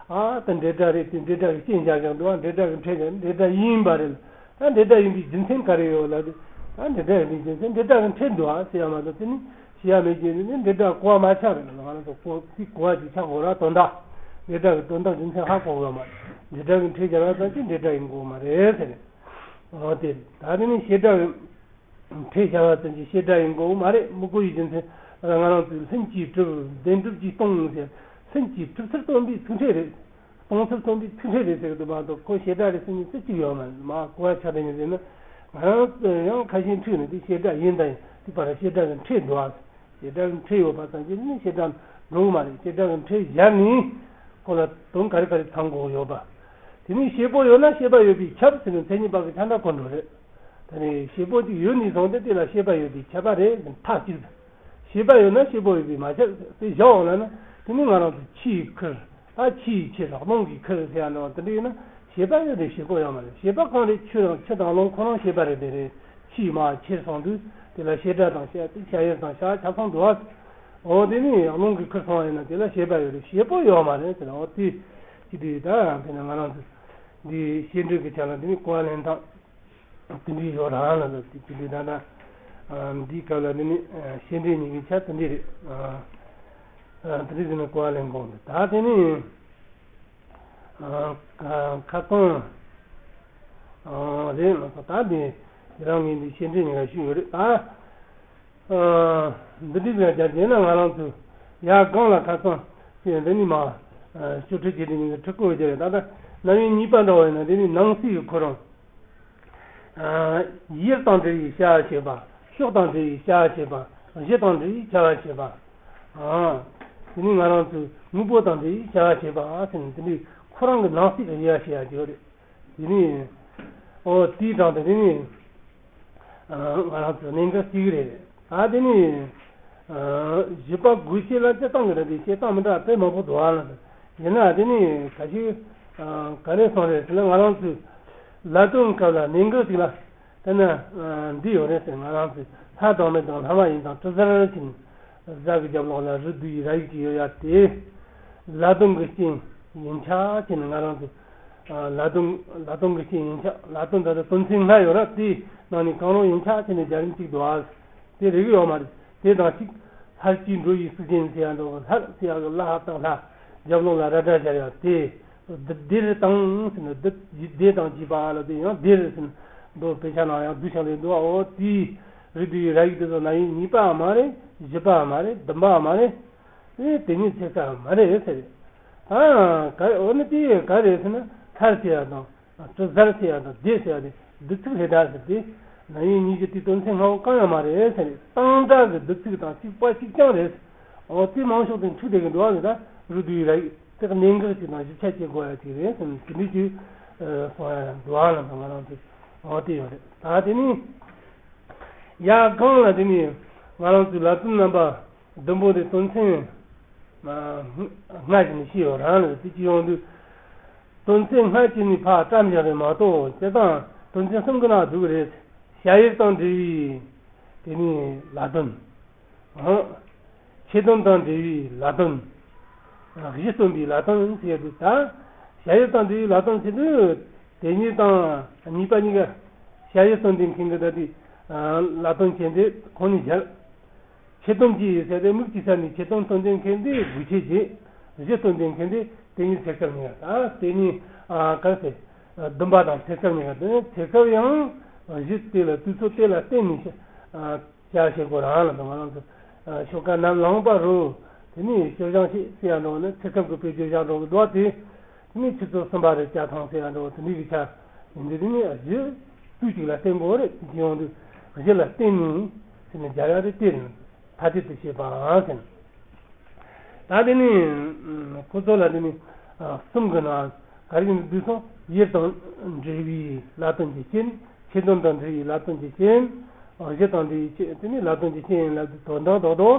ཨ་ད་འབྲེལ་སྒྲ་རེད། དེ་འབྲེལ་སྒྲ་གི་རྐྱེན་བྱ་བཞག་འདུག་ཨ། འབྲེལ་སྒྲ་གི་འཕྲད་བྱ་འབྲེལ་སྒྲ་ཡིན་པ་རེད། ད་འབྲེལ་སྒྲ་ཡིན་པའི་རྒྱུ་མཚན་ག་རེ་ཡོད་ལབ་དུས། ད་འབྲེལ་སྒྲ་ཡིན་པའི་རྒྱུ་མཚན་འབྲེལ་སྒྲ་གི་འཕྲད་འདུག་ཨ་ཟེར་ཡ་མ་གཏོགས་དེ་ནི་བྱེད་ཡ་མེད་རྒྱུ་ནི་འབྲེལ་སྒྲ་གོ་བ་མ་ཆགས་རེད། ང་རང་ཚོ་གོ་དེ་གོ་བ་ཅིག་ཆགས་དགོས་ར། དོན་དག་འབྲེལ་སྒྲ་གི་དོན་དག་རྒྱུ་མཚན་ཧ་གོ་དགོས་མ་རེད། འབྲེལ་སྒྲ་གི་འཕྲད་བྱ་བ་ཙམ་གྱིས་འབྲེལ་སྒྲ་ཡིན་དགོས་མ་རེད་ཟེར་རེད། འོ་དེ་ད་དེ་ནི་བྱེད་སྒྲ་གི་འཕྲད་བྱ་བ་ཙམ་གྱིས་བྱེད་སྒྲ་ཡིན་དགོས་མ་རེད། མི་གོ་ཡི་རྒྱུ་མཚན་ང་རང་ཚོས་ལྷུན་གྱིས་གྲུབ་བདེན་གྲུབ་ཀྱིས་སྟོང་ཟེར། ལྷུན་གྱིས་གྲུབ་ཚུལ་སྟོན་པའི་ཚིག་ཕྲད་རེད། སྟོང་ཚུལ་སྟོན་པའི་ཚིག་ཕྲད་རེད་ཟེར་གི་འདུག་མ་གཏོགས་ཁོ་བྱེད་སྒྲ་རེད་ཟེར་མཁན་ཚིག་གཅིག་ཡོད་མ་རེད། མ་གོ་བ་ཆགས་བསྡད་མཁན་ཟེར་ན་ང་རང་ཚོས་ཡང་ཁ་ཞེ་འཁྲིག་ནས་དེ་བྱེད་སྒྲ་ཡིན་དང་ཡིན་དེ་བར་བྱེད་སྒྲ་གི་འཕྲད་འདུག་ཨ། བྱེད་སྒྲ་གི་འཕྲད་ཡོད་པ་ཙམ་གྱིས་ནི་བྱེད་སྒྲ་འགྲོ་གི་མ་རེད། བྱེད་སྒྲ་གི་འཕྲད་སྦྱར་ནས་ཁོ་ལ་དོན་ག་རེ་ག་རེ་ཚང་དགོས་ཡོད་པ། དེ་ནི་བྱེད་པོ་ཡོད་ན་བྱེད་པ་ཡོད་པས་ཁྱབ་ཟེར་ནས་མཚན་ཉིད་པ་གི་ཁྱབ་བདག་གོ་འགྲོ་རེད། ད་ནི་བྱེད་པོ་གཅིག་ཡོད་ནས་བཟུང་སྟེ་དེ་ལ་བྱེད་པ་ཡོད་པས་ཁྱབ་པ་རེད། མཐའ་གཅིག་ཏུ་བྱེད་པ་ཡོད་ན་བྱེད་པོ་ཡོད་པས་མ་ཁྱབ་སྟེ་བཞག་འོང་ལ་ན་དེ་ནི་ང་རང་ཚོ་ཕྱིའི་ཁུར། ཨ་ཕྱིའི་ཕྱིར་རླུང་གི་ཁུར་ཟེར་ཡ་འདྲ་བ་དེ་འདྲ་ཡིན་ན་བྱེད་པ་ཡོད་རེད། བྱེད་པོ་ཡོད་མ་རེད། བྱེད་པ་གང་རེད། ཆུ་དང་ཆུ་དང་རླུང་ཁོ་རང་བྱེད་པ་རེད། དེ་རེད། ཕྱིའི་མ་ཕྱིར་སོང་དུས་དེ་ལ་བྱེད་སྒྲ་དང་བྱ་དེ་བྱ་ཡུལ་དང་བྱ་ཁྱབ་སོང་འདུག་ཨ། འོ་དེ་ནི་རླུང་གི་ཁུར་སོང་བ་ཡིན་ན་དེ་ལ་བྱེད་པ་ཡོད་རེད། བྱེད་པོ་ཡོད་མ་རེད་ཟེར་ན། འོ་དེ་ཅི་དེ་ད་ཡང་དེ་ནི་ང་རང་ཚོ་འདི་བྱེད་འབྲེལ་གྱི་ཆ་ལ་འདི་ནི་གོ་བ་ལེན་སྟངས། དེ་འདྲའི་ཡོད་རང་ལ་ལ་དེ་དེ་འདྲའི་ད་ལྟ་འདིའི་སྐབས་ལ་འདི་ནི་བཤད་འདྲེན་གཉིས་ཀྱི་ཆ་དེ་འདྲའི་རེད། དེ་འདྲའི་ཟེར་ན་གོ་བ་ལེན་དགོངས་འདུག་ད་དེ་ནི། ཁ་སང་རེད་མ་གཏོགས་ད་འདི་རང་ངས་འདི་བཤད་འདྲེན་གཉིས་ཀ་ཞུས་ཡོད་རེད་ད། འདི་འདྲའི་ཟེར་རྒྱ་བྱས་ན་ང་རང་ཚོ་ཡར་སྒང་ལ་ཁ་སང་ཅེས་འདི་ནི་མ་སྐྱོ་ཁྲི་བྱེད་དེ་ཉིན་གྱི་ཁྲི་སྐོར་བྱས་རེད་ད། ད་རྣམ་དབྱེ་གཉིས་པ་འདྲ་བ་ཡིན་ན་འདི་ནི་ནང་གསེས་ཀྱི་ཁོ་རང་། ཡུལ་དང་འབྲེལ་བའི་བྱ་བ་བྱེད་པ། ཕྱོགས་དང་འབྲེལ་བའི་བྱ་བ་བྱེད་པ། གཞི་དང་འབྲེལ་བའི་བྱ་བ་བྱེད་པ། དེ་ནི་ང་རང་ཚོའི་དངོས་པོ་དང་འབྲེལ་བའི་བྱ་བ་བྱེད་པ་ཟེར་ནས་དེ་འདྲའི་ཁོ་རང་གི་ནང་གསེས་ཀྱི་དབྱེ་བ་བྱེད་ཡ་ཡོད་རེད། དེ་ནི་ཨོ་དེའི་དང་དེ་ནི་ང་རང་ཚོའི་གནད་འགག་གཅིག་རེད། ད་དེ་ནི་བཞི་པ་དགོས་ཆེད་ལ་སྤྱིར་བཏང་གི་རེད་དེ་བཤད་སྟངས་མི་འདྲ་དཔེ་མང་པོ་འདུག་ཨ་ལ། ཡིན་ན་དེ་ནི་ག་ཞིག་ག་རེ་སོང་རེད་ཟེར་ན་ང་རང་ཚོའི་ལ་དོན་སྐབས་ལ་གནད་འགག་ཅིག་ལ། དེ་ན་འདི་ཡོད་རེད་ཟེར། ང་རང་ཚོས་ལྷ་དང་མི་དང་ལྷ་མ་ཡིན་དང་དྲི་ཟར་ཕྱིན། གཟའ་གི་རྒྱབ་ལོགས་ལ་རི་བསྡུས་ཡི་ར་ཡིག་ཅིག་ཡོད་ཡ་དེ། ལ་དོན་གྱི་རྐྱེན་ཡིན་ཆ་ཅེས་ནི་ང་རང་ཚོས་ལ་དོན་ལ་དོན་གྱི་རྐྱེན་ཡིན་ཆ། ལ་དོན་ད་ལྟ་དོན་ཚན་ལྔ་ཡོད་ར། དེའི་ནང་ནས་གང་རུང་ཡིན་ཆ་ཅེས་ནི་རྒྱ་རིམ་གཅིག་འདུག་ཨ། དེ་རིག་ཡོད་མ་རེད། དེ་དང་གཅིག་ལྷར་བཅས་འགྲོ་བའི་གཟུགས་ཅན་ཟེར་ཡ་འདུག་ལྷར་ཟེར་ཡ་གི་ལྷ་དང་ལྷ། རྒྱབ་ལོགས་ལ་ར་སྒྲ་སྦྱར་ཡ་དེ། འདི་འདིར་དང་ཟེར་ན་འདི་འདི་དང་བཅས་པ་ལ་དེ་ཡང་འདིར་ཟེར་ན་མདོ་དཔེ་ཆ་ནང་ཡང་བསྡུས་ཤིང་ལས་འདུག་ཨོ་དེའི་རི་དེའི་ར་ཡིག་དེ་ཚོ་རྣམ་དབྱེ་གཉིས་པ་མ་རེད། བཞི་པ་མ་རེད། བདུན་པ་མ་རེད། ཨེ་དེ་ཉིད་ཚེ་སྐབས་མ་རེད་ཟེར། ད་ག་འོ་ན་དེ་ག་རེད་ཟེར་ན་ལྷར་ཟེར་ཡ་དང་དྲི་ཟར་ཟེར་ཡ་དང་དེ་ཟེར་ཡ་དེ་བསྡུ་ཚིག་རེད་ད་ཟེར་ཏེ། རྣམ་དབྱེ་གཉིས་ཀྱི་དེའི་དོན་ཚན་སྔ་བོ་གང་ཡང་མ་རེད་ཟེར་ནས་གཙང་སྦྲ་གི་བསྡུ་ཚིག་དང་གཅིག་པ་གཅིག་རྐྱང་རེད། འོ་དེ་མང་ཤོས་དེ་འཁྲུག་བསྡད་ཀྱི་འགྲོ་བ་རེད་ད། རུ་དུ་ཡི་ར་ཡིག་དེ་གནད་འགག་ཅིག་དང་གཞི་ཆ་བྱེད་དགོས་ཡ་ཅིག་རེད་ཟེར་ནས་དེ་འདྲའི་ཅིག་གསུང་ཡ་འགྲོ་བ་ལ་དང་ང་རང་ཚོ་འོ་དེ་ཡོད་རེད་ད། དེ་ནི་ཡར་སྒང་ལ་དེ་ནི་ང་རང་ཚོའི་ལ་དོན་རྣམ་པ་བདུན་པོ་དེ་དོན་ཚན་ལྔ་ཞིག་ནས་ཤེས་ཡོང་རང་ལ་དེ་ཅི་ཡོང་དུས། དོན་ཚན་ལྔ་གཅིག་ནས་ཕར་བཀྲམ་བཞག་རེད་མ་གཏོགས་སྤྱིར་བཏང་དོན་ཚན་གསུམ་གྱི་ནང་འདུས་རེད། བྱ་ཡུལ་དང་འབྲེལ་བའི་དེ་ནི་ལ་དོན། ཆོས་དོན་དང་འབྲེལ་བའི་ལ་དོན། གཞི་སྟོན་པའི་ལ་དོན་ཟེར་དུས་ད། བྱ་ཡུལ་དང་འབྲེལ་བའི་ལ་དོན་ཟེར་དུས་དེ་ཉིད་དང་གཉིས་པ་གཉིས་ཀ་བྱ་ཡུལ་སྟོན་པའི་མཁན་གྱི་ད་དེ་ལ་དོན་བྱས་ཏེ་ཁོང་ནས་སྦྱར། ཆོས་སྟོན་གྱི་ཟེར་ཏེ་མིག་གི་ས་ནས་ཆོས་སྟོན་སྟོན་དེ་མཁན་དེ་དགོས་ཆེད་ཀྱི། གཞི་སྟོན་དེ་མཁན་དེ་དེ་ཉིད་ཚེ་སྐབས་གཉིས་ཀ་ད་དེ་ཉིད་ག་རེ་ཟེར། བདུན་པ་དང་ཚེ་སྐབས་གཉིས་ཀ་དེ་ཚེ་སྐབས་ཡང་གཞི་དེ་ལ་དུས་ཚོད་དེ་ལ་བརྟེན་ནས་བྱ་བྱེད་དགོས་རང་ལ་དང་ང་རང་ཚོ་ཤོ་ཀ་ནམ་ལངས་པ་རུ་དེ་ནས་སྤྱོད་བྱང་ཞིག་ཟེར་ཡ་འགྲོ་ནི་ཚེ་སྐབས་ཀྱི་དཔེ་སྤྱོད་བྱང་འགྲོ་གི་འདུག་དེ། དེ་ནས་ཆུ་ཚོད་གསུམ་པ་རེ་བརྒྱ་ཐམ་ཟེར་ཡ་འགྲོ་དེ་འདྲའི་གི་ཆ་ཡིན་དུས་དེ་ནས་གཞི་དུས་གཅིག་ལ་བརྟེན་དགོས་རེད། དེ་ཡོང་དུས་གཞི་ལ་བརྟེན་ནས་ཟེར་ནས་སྦྱར་ཡ་རེད། དེ་རེད། ཐ་དད་དུ་བྱེད་པའང་ཟེར། ད་དེ་ནི་ཁོ་ཚོ་ལ་དེ་ནི་གསུམ་གྱི་ནང་ག་རེ་ཡིན་དུས་སོང་ཡུལ་དང་འབྲེལ་བའི་ལ་དོན་གྱི་རྐྱེན། ཆོས་དོན་དང་འབྲེལ་བའི་ལ་དོན་གྱི་རྐྱེན། གཞི་དང་འབྲེལ་བའི་ཆོས་དེ་ནི་ལ་དོན་གྱི་རྐྱེན་ཡིན་ལབ་དུས་དོན་དང་རྡོག་རྡོག་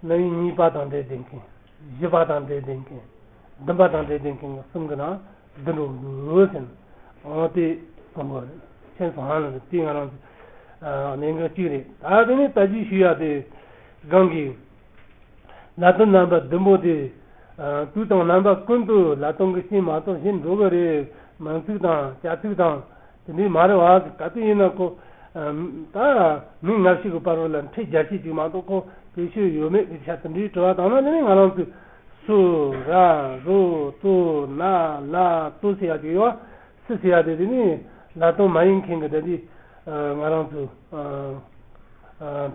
རྣམ་དབྱེ་གཉིས་པ་དང་འབྲེལ་ལྡན་མཁན། བཞི་པ་དང་འབྲེལ་ལྡན་མཁན། བདུན་པ་དང་འབྲེལ་ལྡན་མཁན་གྱི་གསུམ་གྱི་ནང་བསྡུ་འགྲོ་དགོས་ཟེར། འོ་དེ་གསུང་དགོས་རེད། མཁྱེན་སོང་ཧ་ལམ་དེ་ང་རང་ཚོ་གནད་འགག་གཅིག་རེད། ད་དེ་ནས་ད་ཅི་ཞུ་ཡ་དེ་སྒང་གི་ལ་དོན་རྣམ་པ་བདུན་པོ་དེ་དུས་དང་རྣམ་པ་ཀུན་ཏུ་ལ་དོན་གྱི་རྐྱེན་མ་གཏོགས་གཞན་འགྲོ་གི་རེད། མིང་ཚིག་དང་བྱ་ཚིག་དང་དེ་འདྲའི་མ་རེད་བ། ག་དུས་ཡིན་ན་ཁོ་ད་མིང་སྔ་ཕྱི་གི་བར་བ་ལ་ཕྲད་རྒྱ་ཆེ་ཅིག་མ་གཏོགས་ཁོ་དེ་ཤོད་ཡོད་མེད་ཀྱི་ཆ་དེ་འདྲའི་དྲི་བ་བཏང་ན་དེ་ནི་ང་རང་ཚོས་སུ་ར་རོ་ཏོ་ན་ལ་ཏོ་ཟེར་ཡ་ཅིག་ཡོད། སུ་ཟེར་ཡ་དེ་དེ་ནི་ལ་དོན་མ་ཡིན་མཁན་གྱི་ད་དེ་ང་རང་ཚོས་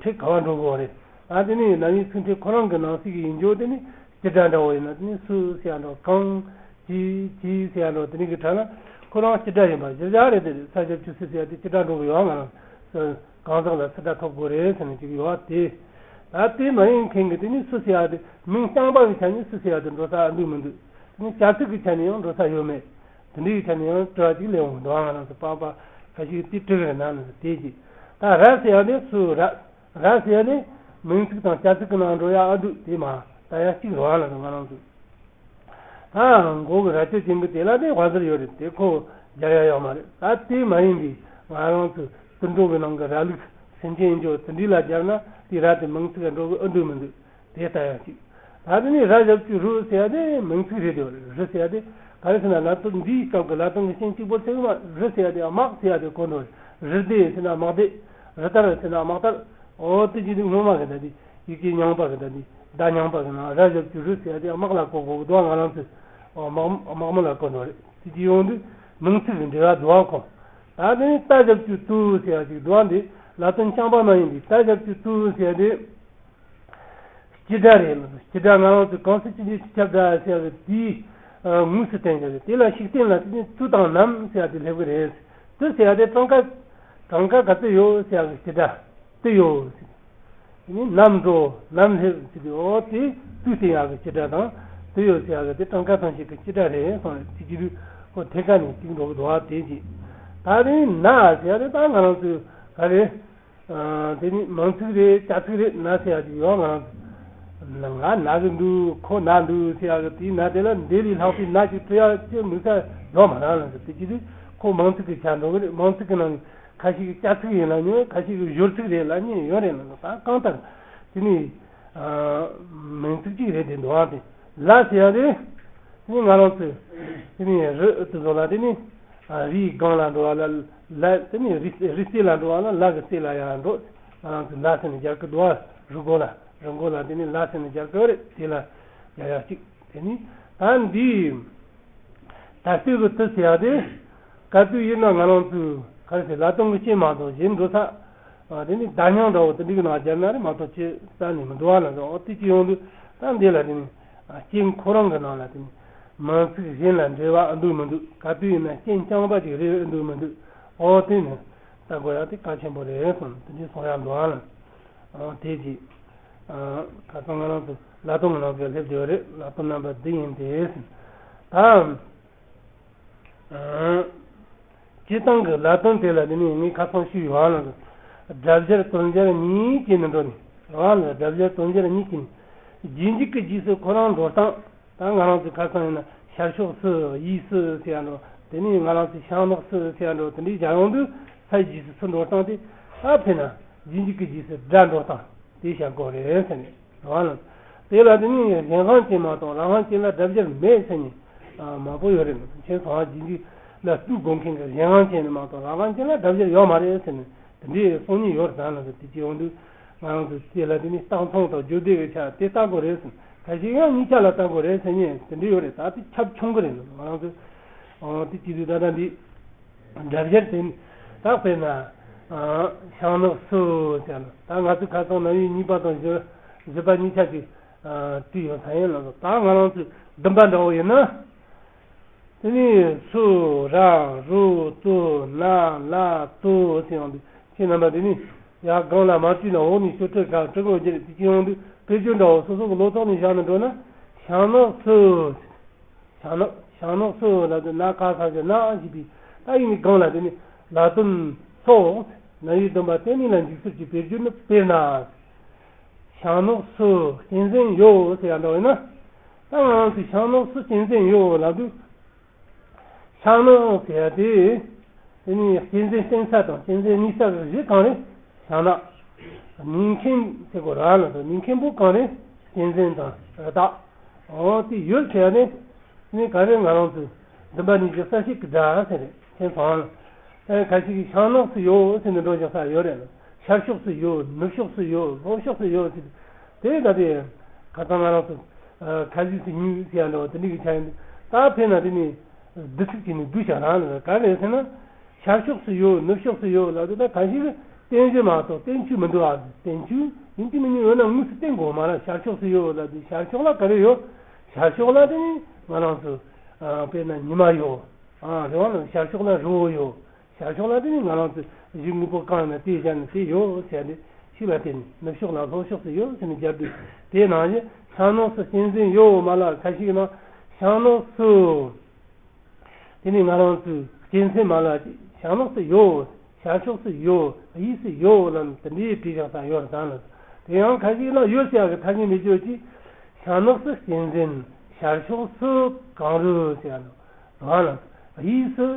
ཕྲད་ག་བ་འགྲོ་དགོས་རེད། ཨ་དེ་ནི་རྣམ་དབྱེ་ཚིག་ཕྲད་ཁོ་རང་གི་ནང་གསེས་ཀྱི་ཡིན་རྒྱུ་དེ་ནི་སྤྱི་སྒྲ་འདྲ་བོ་ཡིན་ན་དེ་ནི་སུ་ཟེར་ཡ་འདྲ་བོ་གང་ཅི་ཅི་ཟེར་ཡ་འདྲ་བོ་དེ་ནི་གི་གྲས་ལ་ཁོ་རང་སྤྱི་སྒྲ་ཡིན་པ་གཞིར་བཞག་རེད། དེ་རེད། ས་ཞབས་ཀྱུ་སུ་ཟེར་ཡ་དེ་སྤྱི་སྒྲ་འགྲོ་གི་ཡོད། ང་རང་གང་ཟག་ལ་སུ་སྒྲ་ཐོབ་དགོས་རེད་ཟེར་ནས་ཅིག་ཡོད་དེ། ད་དེ་མ་ཡིན་མཁན་གྱི་དེ་ནི་སུ་ཟེར་ཡ་དེ་མིང་རྐྱང་པ་གི་ཆ་ནས་སུ་ཟེར་ཡ་དེ་འགྲོ་ས་འདུག་མི་འདུག་དེ་ནི་བྱ་ཚིག་གི་ཆ་ནས་ཡང་འགྲོ་ས་ཡོད་མེད། དེ་འདྲའི་གི་ཆ་ནས་ཡང་དྲི་བ་ཅིག་སླེབས་འོང་འདུག་ང་རང་ཚོ་པགས་པ་ཁ་ཤས་དེ་དྲི་གི་རེད་ན་ནི་དེ་ཅིག་ད་ར་ཟེར་ཡ་དེ་སུ་ར། ར་ཟེར་ཡ་དེ་མིང་ཚིག་དང་བྱ་ཚིག་གི་ནང་འགྲོ་ཡ་ཨ་འདུག་དེ་མ་ད་ཡ་གཅིག་རེད་བ་ལ་ང་རང་ཚོ། ད་མགོ་གི་ར་གཅོད་ཅན་གྱི་དེ་ལ་དེ་དབང་ཟེར་ཡོད་རེད། དེ་ཁོ་སྦྱར་ཡ་ཡོད་མ་རེད། ད་དེ་མ་ཡིན་པའི་ང་རང་ཚོ་དུད་འགྲོ་གི་ནང་གི་ར་ལུག་སེམས་ཅན་ཡིན་རྒྱུ་དེ་འདྲའི་ལ་སྦྱར་ན་དེ་ར་དེ་མིང་ཚིག་ག་འགྲོ་གི་ཨ་འདུག་མི་འདུག་དེ་ལྟ་ཡ་གཅིག་ད་དེ་ནི་ར་ཞབས་ཀྱུ་རུ་ཟེར་ཡ་དེ་མིང་ཚིག་རེད་དེ། རུ་ཟེར་ཡ་དེ་ག་རེ་ཟེར་ན་ལ་དོན་འདིའི་སྐབས་ཀྱི་ལ་དོན་གྱི་རྐྱེན་གཅིག་པོ་ཚིག་མ་རུ་ཟེར་ཡ་དེ་དམག་ཟེར་ཡ་དེ་གོ་འགྲོ་རེད། རི་སྡེ་ཟེར་ན་དམག་སྡེ། རི་ལྟར་ཟེར་ན་དམག་ལྟར། འོ་དེ་ཅི་དུས་སྔོན་མ་གི་ད་དེ་ཡི་གེ་རྙིང་པ་གི་ད་དེ་བརྡ་རྙིང་པ་གི་ནང་ར་ཞབས་ཀྱུ་རུ་ཟེར་ཡ་དེ་དམག་ལ་གོ་དགོས་གི་འདུག་ང་རང་ཚོས་དམག་དམག་མི་ལ་གོ་འགྲོ་རེད། དེ་ཅི་ཡོང་དུས་མིང་ཚིག་གི་འབྲེལ་བ་འདུག་ག་ཁོ། ད་དེ་ནི་ཏ་ཞབས་ཀྱུ་ཏུ་ཟེར་ཡ་ཅིག་འདུག་ག་འདི་ལ་དོན་རྐྱང་པ་མ་ཡིན་པའི་ཏ་ཞབས་ཀྱུ་ཏུ་ཟེར་ཡ་དེ། སྤྱི་སྒྲ་རེད། སྤྱི་སྒྲ་ང་རང་ཚོས་གང་ཟག་སྤྱི་སྒྲ་སྤྱི་ཁྱབ་སྒྲ་ཟེར་བའི་དེའི་ངོས་སུ་བསྟན་ཡོད་རེད། དེ་ལ་ཤུགས་བསྟན་ལ་དེ་ནི་ཏུ་དང་ནམ་ཟེར་བ་དེ་སླེབས་ཀྱི་རེད། ཏུ་ཟེར་བ་དེ་གྲངས་ཀ་གྲངས་ཀ་ག་ཚོད་ཡོད་ཟེར་བའི་སྤྱི་སྒྲ་ཏུ་ཡོད་ཟེར། དེ་ནི་ནམ་འགྲོ་ནམ་སླེབས་ཟེར་དུས་འོ་དེ་ཏུ་བསྟན་ཡག་གི་སྤྱི་སྒྲ་དང་ཏུ་ཡོད་ཟེར་བ་དེ་གྲངས་ཀ་ཐམས་ཅད་ཀྱི་སྤྱི་སྒྲ་རེད་གསུངས་རེད། དེ་བྱེད་དུས་ཁོ་ཐད་ཀ་ནས་གཅིག་འགྲོ་གི་འདུག་བ་དེ་བྱེད། ད་དེ་ནི་ན་ཟེར་བ་དེ་ད་ང་རང་ཚོས་ག་རེ། དེ་ནི་མིང་ཚིག་རེད། བྱ་ཚིག་རེད། ན་ཟེར་ཡ་ཅིག་ཡོད། ང་རང་ང་ན་གི་འདུག་ཁོ་ན་འདུག་ཟེར་ཡ་གི་དེའི་ན་དེ་ལ་འདི་ལས་ལྷག་པའི་ན་ཅིག་བྲི་ཡ་ཅིག་དམིགས་བསལ་ཡོད་མ་རེད་ལ། དེ་ཅི་དུས་ཁོ་མིང་ཚིག་གི་ཆ་འགྲོ་གི་རེད། མིང་ཚིག་གི་ནང་ནས་ཁ་ཤས་ཀྱི་བྱ་ཚིག་ཡིན་ལ་ཉོན། ཁ་ཤས་ཀྱི་སྦྱོར་ཚིག་རེད་ལ་ཉོན་ཡོད་རེད་ལ། ད་གང་ལྟར་དེ་ནི་མིང་ཚིག་ཅིག་རེད། དེ་འདུག་ཨ། དེ་ལ་ཟེར་ཡ་དེ་ནི་ང་རང་ཚོས་དེ་ནི་རི་དེ་ཚོ་ལ་དེ་ནི། རིའི་སྒང་ལ་འགྲོ་བ་ལ་ལ་དེ་ནི་རི་རི་རྩེ་ལ་འགྲོ་བ་ལ་ལ་གི་རྩེ་ལ་ཡང་འགྲོ། ང་རང་ཚོས་ལ་ཟེར་ནས་རྒྱག་གི་འདུག་བ། རི་མགོ་ལ་རི་མགོ་ལ་དེ་ནི་ལ་ཟེར་ནས་རྒྱག་གི་རེད། དེ་ལ་རྒྱག་ཡ་གཅིག་དེ་ནི་ད་འདི་ད་ལྟོས་གི་དུ་ཟེར་ཡ་དེ་ག་དུས་ཡིན་ན་ང་རང་ཚོས་ག་རེ་ཟེར་ལ་དོན་གྱི་རྐྱེན་མ་གཏོགས་གཞན་འགྲོ་ས། དེ་ནི་བརྡ་རྙིང་འདྲ་བོ་དེ་འདྲའི་ནང་སྦྱར་ན་རེད་མ་གཏོགས་ཅི་རྩ་ནས་མི་འགྲོ་བ་ལ་འགྲོ། དེ་ཅི་ཡོང་དུས་ད་འདི་ལ་དེ་ནི་རྐྱེན་ཁོ་རང་གི་ནང་ལ་དེ་ནི་མིང་ཚིག་གཞན་ལ་འབྲེལ་བ་འདུག་མི་འདུག་ག་དུས་ཡིན་ན་རྐྱེན་རྐྱང་པ་ཅིག་རེད་འདུག་མི་འདུག་འོ་དེ་ནི་ལྟ་དགོས་ཡ་དེ་གལ་ཆེན་པོ་རེད་གསུངས། དེ་འདྲའི་གསུང་ཡ་འདུག་ཨ། དེ་ཅི་ཁ་སང་ང་རང་ཚོ་ལ་དོན་གྱི་ནང་དུ་སླེབས་ཡོད་རེད། ལ་དོན་རྣམ་པ་འདི་ཡིན་ཏེ་ཟེར། ད། སྤྱིར་བཏང་གི་ལ་དོན་དེ་ལ་དེ་ནས་ངས་ཁ་སང་ཞུས་ཡོད་ལ། སྒྲ་སྦྱར་དོན་སྦྱར་གཉིས་བྱས་ནས་འགྲོ་ནས་རང་ལ་སྒྲ་སྦྱར་དོན་སྦྱར་གཉིས་བྱས་ནས་རྗེས་འཇུག་གི་རྗེས་སུ་ཁོ་རང་འགྲོ་སྟངས། ད་ང་རང་ཚོ་ཁ་སང་ཡིན་ན་ཤར་ཕྱོགས་སུ་གཡས་སུ་ཟེར་ཡ་འགྲོ། དེ་ནས་ང་རང་ཚོ་བྱང་ནག་སུ་ཟེར་ཡ་འགྲོ། དེ་འདྲའི་སྦྱར་ཡོང་དུས་ས་རྗེས་སུ་སུ་འགྲོ་སྟངས་དེ་ད་ཕེ་ན་རྗེས་འཇུག་གི་རྗེས་སུ་སྒྲ་འགྲོ་སྟངས་དེ་བྱ་དགོས་རེད་ཟེར་ནས། རང་ལ། དེ་ལ་དེ་ནི་གཞན་དབང་ཅན་མ་གཏོགས་རང་དབང་ཅན་ལ་སྒྲ་སྦྱར་མེད་ཟེར་ནས་མང་པོ་ཡོད་རེད། མཁྱེན་སོང་། རྗེས་འཇུག་ལ་ལྟོས་དགོས་མཁན་གྱི་གཞན་དབང་ཅན་ནི་མ་གཏོགས་རང་དབང་ཅན་ལ་སྒྲ་སྦྱར་ཡོད་མ་རེད་ཟེར་ནས་དེ་འདྲའི་གསུང་མྱོང་ཡོད་རེད། ད་ལ་དེ་ཅི་ཡོང་དུས་ང་རང་ཚོ་དེ་ལ་དེ་ནི་རྟགས་མཚུངས་དང་བརྗོད་བདེ་བའི་ཆ་དེ་ལྟ་དགོས་རེད་ཟེར། ཁ་ཤས་ཡང་གཉིས་ཆ་ལ་ལྟ་དགོས་རེད་ཟེར་ནས་དེ་འདྲའི་ཡོད་རེད། ད་དེ་ཁྱབ་ཆུང་གི་རེད། ང་རང་ཚོ་དེ་ཅི་དུས་ད་ལྟ་འདི། སྒྲ་སྦྱར་དེ་ནི་ད་དཔེར་ན་བྱང་ནག་སུ་ཟེར་ན། ད་ང་ཚོས་ཁ་སང་རྣམ་དབྱེ་གཉིས་པ་དང་བཞི་བཞི་པ་གཉིས་ཆ་གཅིག་བྲིས་ཡོད་ས་ཡིན་ལ། ད་ང་རང་ཚོས་བདུན་པ་འདྲ་བོ་ཡིན་ན། དེ་ནི་སུ་ར་རུ་ཏུ་ན་ལ་ཏུ་ཟེར་ཡོང་དུས་ཁྱེད་རྣམ་པ་དེ་ནི་ཡར་སྒང་ལ་མ་བྲིས་ན་འོག་ནས་ཤོག་དྲིལ་ག་དྲིལ་དགོས་ཀྱི་རེད། དེ་ཅི་ཡོང་དུས་དཔེར་བརྗོད་འདྲ་བོ་སོ་སོ་གི་བློ་ཐོག་ནས་བཞག་ནས་འགྲོ་ན་བྱང་ནག་སུ། བྱང་ནག་བྱང་ནག་སུ་ལ་དེ་ན་ག་ས་ཞེ་ན་ཞེས་པའི་ད་ཡིན་གང་ལ་དེ་ནི་ལ་དོན་སོགས་ན་ཡི་སྟོན་པ་བསྟན་ནི་ལ་འཇུག་ཚུལ་གྱི་དཔེར་བརྗོད་ནི། དཔེར་ན། བྱང་ནག་སུ་གཅན་གཟན་ཡོད་ཟེར་ཡ་འདྲ་བས་ན། ད་ང་རང་ཚོས་བྱང་ནག་སུ་གཅན་གཟན་ཡོད་ལབ་དུས། བྱང་ནག་ཟེར་ཡ་དེ། དེ་ནི་གཅན་གཟན་བསྟེན་ས་དང་གཅན་གཟན་གནས་ས་གི་གཞི་གང་རེད། བྱང་ནག་ཉན་མཁན་ཟེར་དགོས་ར་ལ་དང་ཉན་མཁན་པོ་གང་རེད། གཅན་གཟན་དང་རི་དྭགས། འོ་དེ་ཡོད་ཟེར་ནས་ནི་ག་རེ་ང་རང་ཚོས་འདུན་པ་གཉིས་ཀྱི་གསལ་བྱེད་ཀྱི་སྒྲ་ཟེར་རེད། མཁྱེན་སོང་། ཨེ་ཁ་ཅིག་གིས་བྱང་ནག་སུ་ཡོད་ཟེར་ནས་འགྲོ་བཞག་ས་ཡོད་རེད། ཤར་ཕྱོགས་སུ་ཡོད། ནུབ་ཕྱོགས་སུ་ཡོད། ལྷོ་ཕྱོགས་སུ་ཡོད་ཟེར། དེ་ད་དེ་ཁ་སང་ང་རང་ཚོ་ཁ་ཟས་སུ་ཉུལ་ཟེར་ཡ་འདྲ་བ་དེ་འདྲ་གི་ཆ་ཡིན། ད་ཕེབས་ན་དེ་ནི་བསྡུ་ཚིག་བྱས་ནས་བསྡུ་བཞག་རང་ལ་ག་རེ་ཟེར་ན། ཤར་ཕྱོགས་སུ་ཡོད། ནུབ་ཕྱོགས་སུ་ཡོད་ལབ་དུས་ད་གང་ཞིག་གི་བསྟན་བཅོས་མ་གཏོགས་བསྟན་བཅོས་མི་འདུག་ཨ། བསྟན་བཅོས་ཡིན་གཅིག་མིན་གཉིས་ཡོད་ན་དངོས་སུ་བསྟན་དགོས་མ་རེད། ཤར་ཕྱོགས་སུ་ཡོད་ལབ་དུས་ཤར་ཕྱོགས་ལ་ག་རེ་ཡོད། ཤར་ཕྱོགས་ལ་དེ་ནི་ང་རང་ཚོ་དཔེར་ན་ཉི་མ་ཡོད། ཨ་རེད་བ། ཤར་ཕྱོགས་ལ་རི་བོ་ཡོད། ཤར་ཕྱོགས་ལ་དེ་ནི་ང་རང་ཚོ་གཞི་དངོས་པོ་གང་ཡིན་ན་དེ་བཞག་ནས་དེ་ཡོད་ཟེར་ཏེ་ཤུགས་ལ་བརྟེན་ནས་ནུབ་ཕྱོགས་ལ་ལྷོ་ཕྱོགས་སུ་ཡོད་ཟེར་ནས་རྒྱབ་དུས། དེ་ནང་བཞིན་བྱང་ནག་སུ་གཅན་གཟན་ཡོད་མ་ལ་ཁ་ཤས་ཀྱིས་ན་བྱང་ནག་སུ། དེ་ནི་ང་རང་ཚོའི་གཅན་གཟན་མ་ལ་བྱང་ནག་སུ་ཡོད། ཤར་ཕྱོགས་སུ་ཡོད། གཡས་སུ་ཡོད་ལབ་དེ་འདྲའི་བྲིས་བཞག་ས་ཡོད་རེད་ད་ལ། དེ་ཡང་ཁ་ཤས་ལ་ཡོད་ཟེར་ཡག་གི་ཐ་སྙད་མི་བརྗོད་ཅིག་བྱང་ནག་སུ་གཅན་གཟན། ཤར་ཕྱོགས་སུ་གངས་རི་ཟེར་ཡག་འདུག་རང་ལ་གཡས་སུ་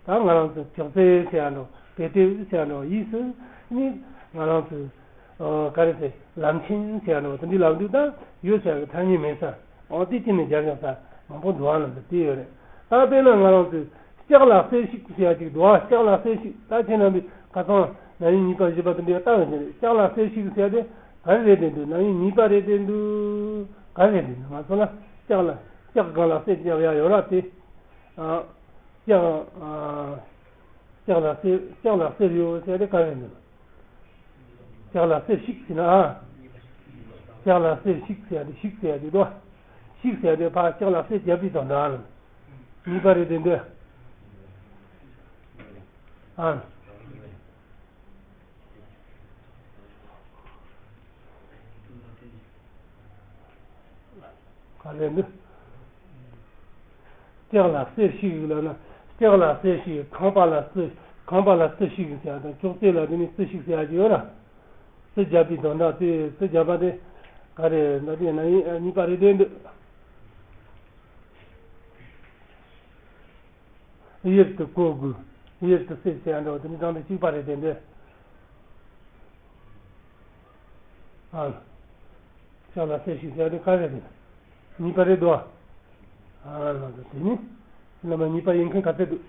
ད་ང་རང་ཚོ་ཅོག་ཙེ་ཟེར་ཡག་འདུག་དཔེ་དེབ་ཟེར་ཡག་འདུག་གཡས་སུ་ནི་ང་རང་ཚོ་ཨ་ག་རེ་ཟེར། ལམ་ཆེན་ཟེར་ཡག་འདུག་དེ་འདྲའི་ལབ་དུས་ད་ཡོད་ཟེར་ཡག་གི་ཐ་སྙད་མེད་ས། འོ་དེ་ཅི་ནས་སྦྱར་བཞག་ས་མང་པོ་འདུག་ཨ་ལ་འདི་དེ་ཡོད་རེད། ད་དཔེར་ན་ང་རང་ཚོས་ ལྕགས་ལ་གསེར་ཞིག་ཟེར་ཡ་ཅིག་འདུག་ཨ། ལྕགས་ལ་གསེར་ཞིག་ད་ཁྱེད་རྣམ་པས་ཁ་སང་རྣམ་དབྱེ་གཉིས་པ་བཞི་པ་དེ་འདྲའི་ལྟ་བ་བྱས་ནས་ལྕགས་ལ་གསེར་ཞིག་ཟེར་ཡ་དེ་ག་རེ་རེད་བསྡད་འདུག་རྣམ་དབྱེ་གཉིས་པ་རེད་བསྡད་འདུག་ག་རེ་རེད་བསྡད་འདུག་ང་ཚོ་ལ་ལྕགས་ལ་ལྕགས་སྒང་ལ་གསེར་རྒྱབ་ཡ་ཡོད་ར་དེ། ཨ། ལྕགས། ཨ། ལྕགས་ལ་གསེར་ལྕགས་ལ་གསེར་ཡོད་ཟེར་དེ་ག་རེ་འདུག་ལྕགས་ལ་གསེར་ཞིག་ཟེར་ན་ཨ། ལྕགས་ལ་གསེར་ཞིག་ཟེར་ཡ་དེ་ཞིག་ཟེར་ཡ་དེ་དོ། ཞིག་ཟེར་ཡ་དེ་ཕར་ལྕགས་ལ་གསེར་རྒྱབ་པའི་དོན་དག་ལ། གཉིས་པ་རེད་དེ་འདོད། ཨ། ག་རེ་འདི། ལྕགས་ལ་གསེར་ཞིག་ལབ་ན། ལྕགས་ལ་གསེར་ཞིག་ཁང་པ་ལ་རྩི། ཁང་པ་ལ་རྩི་ཞིག་ཟེར་ཡ་དང་ཅོག་ཙེ་ལ་དེ་ནི་རྩི་ཞིག་ཟེར་ཡ་ཅིག་ཡོད་ར། རྩི་རྒྱབ་པའི་དོན་དག་དེ་རྩི་རྒྱབ་པ་དེ། ག་རེ་ན་དེ་ན་གཉིས་པ་རེད་དེ་འདི། གཡུར་དུ་བཀོད་དགོས། གཡུར་དུ་གསེར་ཟེར་ཡ་འདྲ་བ་དེ་འདྲ་དང་དེ་གཅིག་པ་རེད་དེ་འདི། ཨ། ལྕགས་ལ་གསེར་ཞིག་ཟེར་ཡ་དེ་ག་རེ་རེད། གཉིས་པ་རེད་དོ། ཨ་ལ་དེ་ནི། བླ་མ་གཉིས་པ་ཡིན་མཁན་ག་ཚད་འདུག་